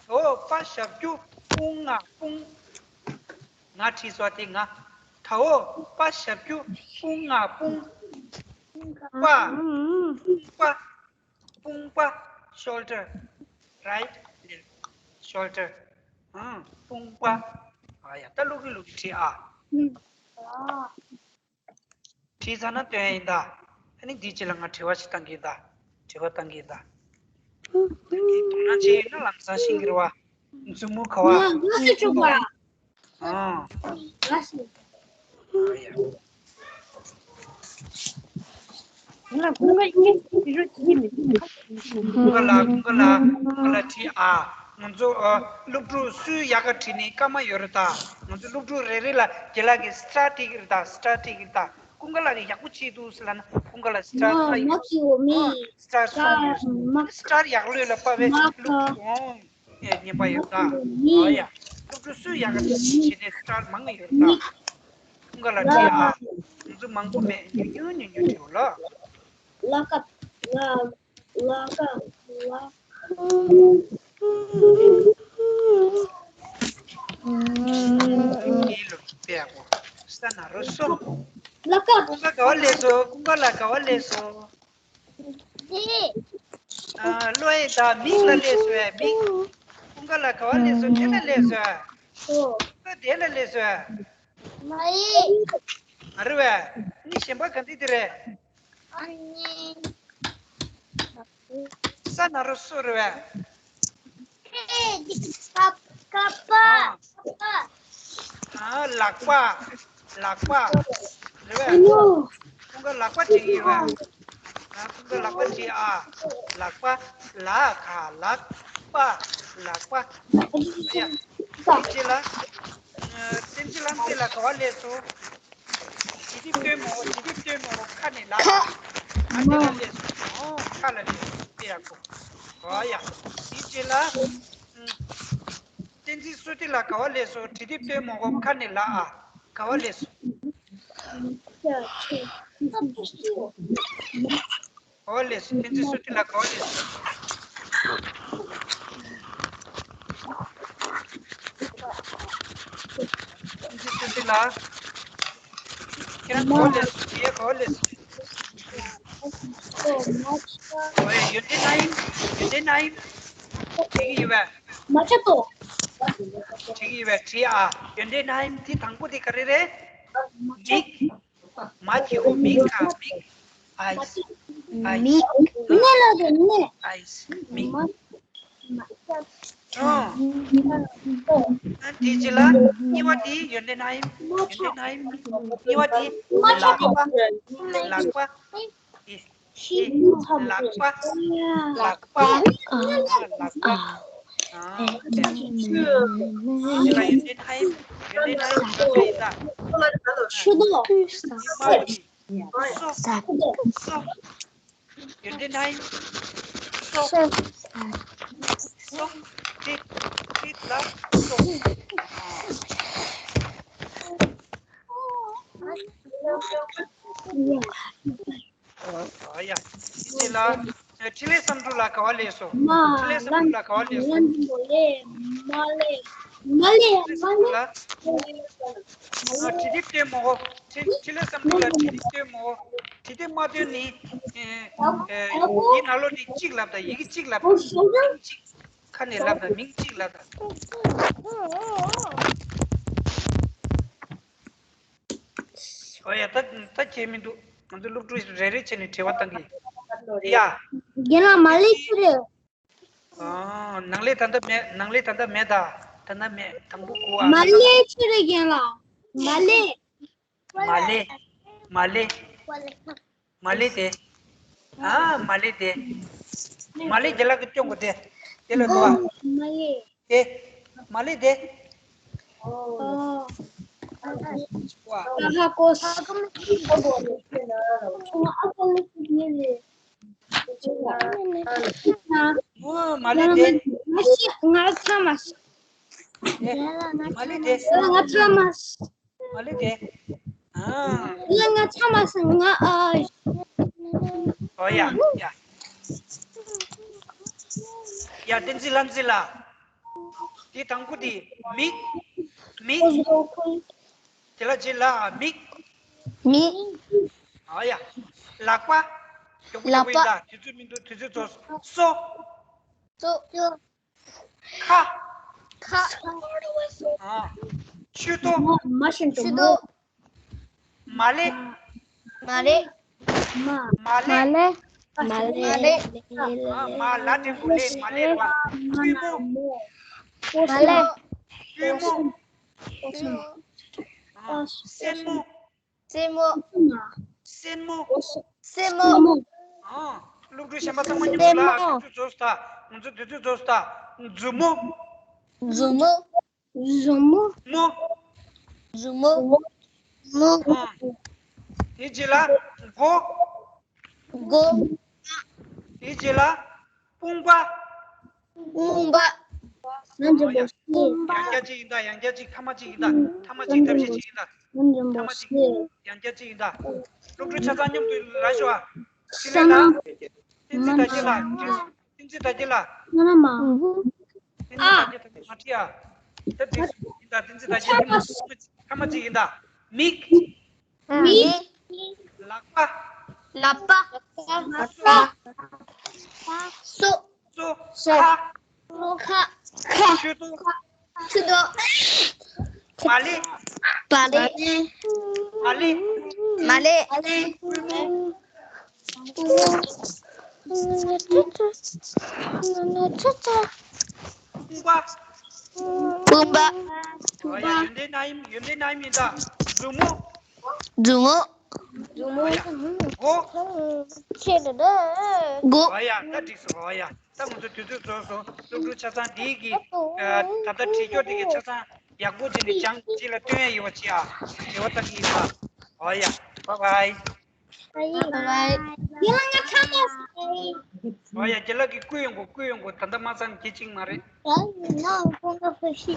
འོ། པ་ཞབས་ཀྱུ་དཔུང་ང་དཔུང་། ང་བྲིས་སོ་དེ་ང་། ད་འོ། པ་ཞབས་ཀྱུ་དཔུང་ང་དཔུང་། པ། དཔུང་པ། དཔུང་པ། ཤོལ་ཌར། རའིཊ་ལེབཊ། ཤོལ་ཌར། ཨང་། དཔུང་པ། ཨ་ཡ། ད་ལུག་གི་ལུག་གི་བྲིས་ཨ། བྲིས་ཚར་ན་སྟོན་ཡིན་ད། ཨ་ནི་འདིའི་རྗེས་ལ་ང་དྲི་བ་ཞིག་བཏང་གི་ཡིན་ད། དྲི་བ་བཏང་གི་ཡིན་ད། དོ་སྣང་བྱེད་ཡིན་ན་ལམ་སང་ཤེས་ཀྱི་རེད་བ། མཛུབ་མོ་ག་བ། ང་ང་ཚོ་བཅུག་པ། ཨང་། ང་ཚོ། ཨ་ཡ། ང་ཀུན་དགའ་ཨིན་ཇི་བི་ཌི་ཡོ་བྲིས་མི་འདུག་ཀུན་དགའ་ལགས། ཀུན་དགའ་ལགས། ཀུན་དགའ་ལགས་བྲིས་ཨ། ང་ཚོ་ཨ། སློབ་ཕྲུག་སུས་ཡག་ག་བྲིས་ནི་སྐར་མ་ཡོད་རེད་ད། ང་ཚོ་སློབ་ཕྲུག་རེ་རེ་ལ་རྒན་ལགས་ཀྱིས་སི་ཊར་སྤྲད་ཀྱི་རེད་ད། སི་ཊར་སྤྲད་ཀྱི་རེད་ད། ཀུན་དགའ་ལགས་ཀྱིས་ཡག་པོ་བྱས་འདུག་ཟེར་ལབ་ན། ཀུན་དགའ་ལགས་སི་ཊར་མ་མ་ཁྱེར་འོ་མི། སི་ཊར་སོང་ཡོད། མ་སི་ཊར་ཡག་ལོས་ལ་དཔའ་བའི་མ་སློབ་ཕྲུག་ཨོ། ཨེ། ཉན་པ་ཡོད་ད། ཨ་ཡ། སློབ་ཕྲུག་སུས་ཡག་ག་བྱས་ནས་སི་ཊར་མང་ང་ཡོད་ད། ཀུན་དགའ་ལགས་བྲིས་ཨ། ང་ཚོ་མང་པོ་མེད། ཉུང་ཉུང་ཉུང་ཉུང་བྲིས་ལ། ལ་ཀ། ལ་ལ་ཀ་ལ། ཨེ་ལོ་པེ་ཡ་གོ། ས་ན་རོ་སོ། ལ་ཀ། ཀུན་དགའ་ག་བ་སླེབས་སོང་། ཀུན་དགའ་ལགས་ག་བ་སླེབས་སོང་། ཨ། བློ་ཡིས་ད་མིག་ལ་སླེབས་སོང་། མིག། ཀུན་དགའ་ལགས་ག་བ་སླེབས་སོང་། དེ་ལ་སླེབས་སོང་། ཨོ། ཀུན་དགའ་དེ་ལ་སླེབས་སོང་། མ་ཡིན། མ་རེད་པས། ནི་གཞན་པ་ག་འདི་དེ་རེད། ཨ་ནི། ས་ན་རོ་སོ་རེད་པས། ཨེ། འདི་ཀ་ཀ་པ། ཨ། ཀ་པ། ཨ། ལག་པ། ལག་པ། རེད་པས། ཨ་ནུ། ཀུན་དགའ་ལག་པ་བྲིས་ཡོད་པས། ཨ། ཀུན་དགའ་ལག་པ་བྲིས་ཨ། ལག་པ། ལ་ཁ་ལག་པ། ལག་པ། ཡ། དེ་རྗེས་ལ། ཨ། བསྟན་འཛིན་ལྷ་མཛེས་ལགས་ག་བ་སླེབས་སོང་། བྱེད་དེབ་སྟོན་མོ། བྱེད་དེབ་སྟོན་མོ། ཁ་ནས་ལ། ཨ། དེ་ལ་སླེབས་སོང་། ཨོ། ཁ་ལ་སླེབས་སོང་། དེ་ཡག་པོ། ཨོ་ཡ། དེ་རྗེས་ལ། ཨ། བསྟན་འཛིན་བསོད་བདེ་ལགས་ག་བ་སླེབས་སོང་། བྱེད་དེབ་སྟོན་མོ། ཁ་ནས་ལ་ཨ། ག་བ་སླེབས་སོང་། ག་བ་སླེབས་སོང་། བསྟན་འཛིན་བསོད་བདེ་ལགས་ག་བ་སླེབས་སོང་། བསྟན་འཛིན་བསོད་བདེ་ལགས། ཁྱེད་རང་ག་བ་སླེབས་སོང་། ཁྱེད་ག་བ་སླེབས་སོང་། ཨོ་ཡ། ཡོན་ཏན་ཨིན། ཡོན་ཏན་ཨིན། དེ་གི་ཡོད་པས། མ་ཆག་ཏོ། བྲིས་ཡོད་པས། བྲིས་ཨ། ཡོན་ཏན་ཨིན། དེ་དང་པོ་དེ་ག་རེ་རེད། མིག་མ་གི་འོ་མིག་ག་མིག་ཨའིས། ཨའིས། མིག་ནེ་ལ་དེ་ནེ། ཨའིས། མིག་ཨ། ཨ། དེ་རྗེས་ལ་གཉིས་པ་དེ་ཡོན་ཏན་ཨིན། ཡོན་ཏན་ཨིན། གཉིས་པ་དེ་ལག་པ། ལག་པ། ཨི། ལག་པ། ལག་པ། ལག་པ། ཨ། ལག་པ། ཨ། དེ་ལ་ཡོན་ཏན་ཧའི། ཡོན་ཏན་ཧའི་ལག་པ་ཡིན་ད། ཤུ་དོ། སོ། སོ། ཡོན་ཏན་ཧའི། སོ། སོ། ཏི། ཏི་ལ་སོ། ཨ། ཨ་ཡ། དེ་ལ། ཨ། འཕྲིན་ལས་བསམ་གྲུབ་ལགས་ག་བ་སླེབས་སོང་། མ། འཕྲིན་ལས་བསམ་གྲུབ་ལགས་ག་བ་སླེབས་སོང་། མ་ལེ། མ་ལེ། མ་ལེ། འཕྲིན་ལས་བསམ་གྲུབ་ལགས། ཨ། བྲིས་དེབ་སྟོན་མོ། འཕྲིན། འཕྲིན་ལས་བསམ་གྲུབ་ལགས་བྲིས་དེབ་སྟོན་མོ། བྲིས་དེབ་མ་སྟོན་ནི། ཨེ། ཨེ། འདི་ནང་ལོགས་ནས་གཅིག་ལབ་དང་། ཡི་གེ་གཅིག་ལབ་དང་། མིང་གཅིག་ཁ་ནས་ལབ་དང་། མིང་གཅིག་ལབ་དང་། ཨོ་ཡ། ད་ད་ཁྱད་མི་འདུག་ང་ཚོ་སློབ་ཕྲུག་རེ་རེ་བྱས་ནས་དྲི་བ་བཏང་གི་ཡ། རྒན་ལགས། མ་ལེ་ཆི་རེད། ཨ། ནང་ལས་ད་ལྟ་མེད། ནང་ལས་ད་ལྟ་མེད་ད། ད་ལྟ་མེད། དང་པོ་གོ་ཨ། མ་ལེ་ཆི་རེད་རྒན་ལགས། མ་ལེ། མ་ལེ། མ་ལེ། མ་ལེ་དེ། ཨ། མ་ལེ་དེ། མ་ལེ་རྒན་ལགས་ཀྱིས་སྐྱོན་དགོས་དེ། དེ་ལ་གོ་ཨ། མ་ལེ། དེ། མ་ལེ་དེ། ཨོ། ཨ་ཧ་ཀོ་ས། ཨོ་མ་ལེ་དེ། ང་ཤི་ང་ཚ་མ་ཤི། ཨེ། མ་ལེ་དེ། ང་ཚ་མ་ཤི། མ་ལེ་དེ། ཨ། ང་ང་ཚ་མ་ཤི་ང་ཨ། ཨོ་ཡ་ཡ། ཡ་བསྟན་འཛིན་ལྷ་མཛེས་ལགས། དེ་དང་པོ་དེ་མིག་མིག་དེ་ལ་རྗེས་ལ་མིག་མིག་ཨ་ཡ། ལག་པ། མགྱོགས་པོ་མགྱོགས་པོ་ཡིན་ད། དུས་ཚོད་མི་འདུག་དུས་ཚོད་རྫོགས་སོང་། སོ། སོ། ཁ། ཁ། ཨ། མཆུ་ཏོ། མ་བཞིན་དུ་མཆུ་ཏོ། མ་ལེ། མ་ལེ། མ། མ་ལེ། མ་ལེ། མ་ལེ། ཨ། མ་ལ་འགྲེང་བུ་ལེ། མ་ལེ་རེད་པ། པུས་མོ། མ་ལེ། པུས་མོ། ཨ། སེན་མོ། སེན་མོ། སེན་མོ། སེན་མོ། ཨ། སློབ་ཕྲུག་གཞན་པ་ཚང་མ་མཉམ་དུ་ལ། སེན་མོ། དུས་ཚོད་རྫོགས་སོང་ད། ང་ཚོ་དུས་ཚོད་རྫོགས་སོང་ད། མཛུབ་མོ། མཛུབ་མོ། མོ། མཛུབ་མོ། མོ། ཨ། དེའི་རྗེས་ལ་མགོ། མགོ། དེའི་རྗེས་ལ་དཔུང་པ། དཔུང་པ། ཨ་ཡ། ཡང་བསྐྱར་གཅིག་ཡིན་ད། ཡང་བསྐྱར་གཅིག་ཐ་མ་གཅིག་ཡིན་ད། ཐ་མ་གཅིག་ཐབས་ཤེས་གཅིག་ཡིན་ད། ཐ་མ་གཅིག་ཡང་བསྐྱར་གཅིག་ཡིན་ད། སློབ་ཕྲུག་ཆ་ཚང་མཉམ་དུ་ལ་ཤོག་ཨ། ཕྲིན་ལས་ལགས། བསྟན་འཛིན་དར་རྒྱས་ལགས། བསྟན་འཛིན་དར་རྒྱས་ལགས། ང་ལ་མ། བསྟན་འཛིན་དར་རྒྱས་ལགས་མ་བྲིས་ཨ། ད་དེ་ཡིན་ད། བསྟན་འཛིན་དར་རྒྱས་ཐ་མ་ཐ་མ་གཅིག་ཡིན་ད། མིག་མིག་ལག་པ། ལག་པ། སོ། སོ། སོ། ཁ། ཁ། མཆུ་ཏོ། མཆུ་ཏོ། མ་ལེ། མ་ལེ། མ་ལེ། མ་ལེ། དཔུང་པ། དཔུང་པ། ཨོ་ཡ། ཡོན་ཏན་རྣམ་གཡེང་། ཡོན་ཏན་རྣམ་གཡེང་ཡིན་ད། མཛུབ་མོ། མཛུབ་མོ། མཛུབ་མོ། ཨོ་ཡ། མགོ། ཆེ་ད་ད། མགོ། ཨོ་ཡ། ད་འགྲིག་སོང་། ཨོ་ཡ། ད་ང་ཚོ་དུས་ཚོད་རྫོགས་སོང་། སློབ་ཕྲུག་ཆ་ཚང་འདི་གི། ཨ། ད་ལྟ་བྲིས་སྐྱོར་དེ་གི་ཆ་ཚང་ཡག་པོ་བྱས་ནས་སྦྱངས། རྗེས་ལ་སྟོན་ཡ་ཡོད་པ་བྱེད་ཨ། རེ་བ་བཏབ་ཀྱི་ཡིན་ད། ཨོ་ཡ། བཱའི་བཱའི། བཱའི་བཱའི། ཡིན་ལ་ང་ཚང་མ། ཨོ་ཡ། རྒན་ལགས་ཀྱིས་བསྐུལ་ཡོང་གོ། བསྐུལ་ཡོང་གོ། ད་ལྟ་མ་ཚང་གི་གཅིག་མ་རེད། ཡ་ཡིན་ན་ཁོང་ཁ་ཕ་ཤི།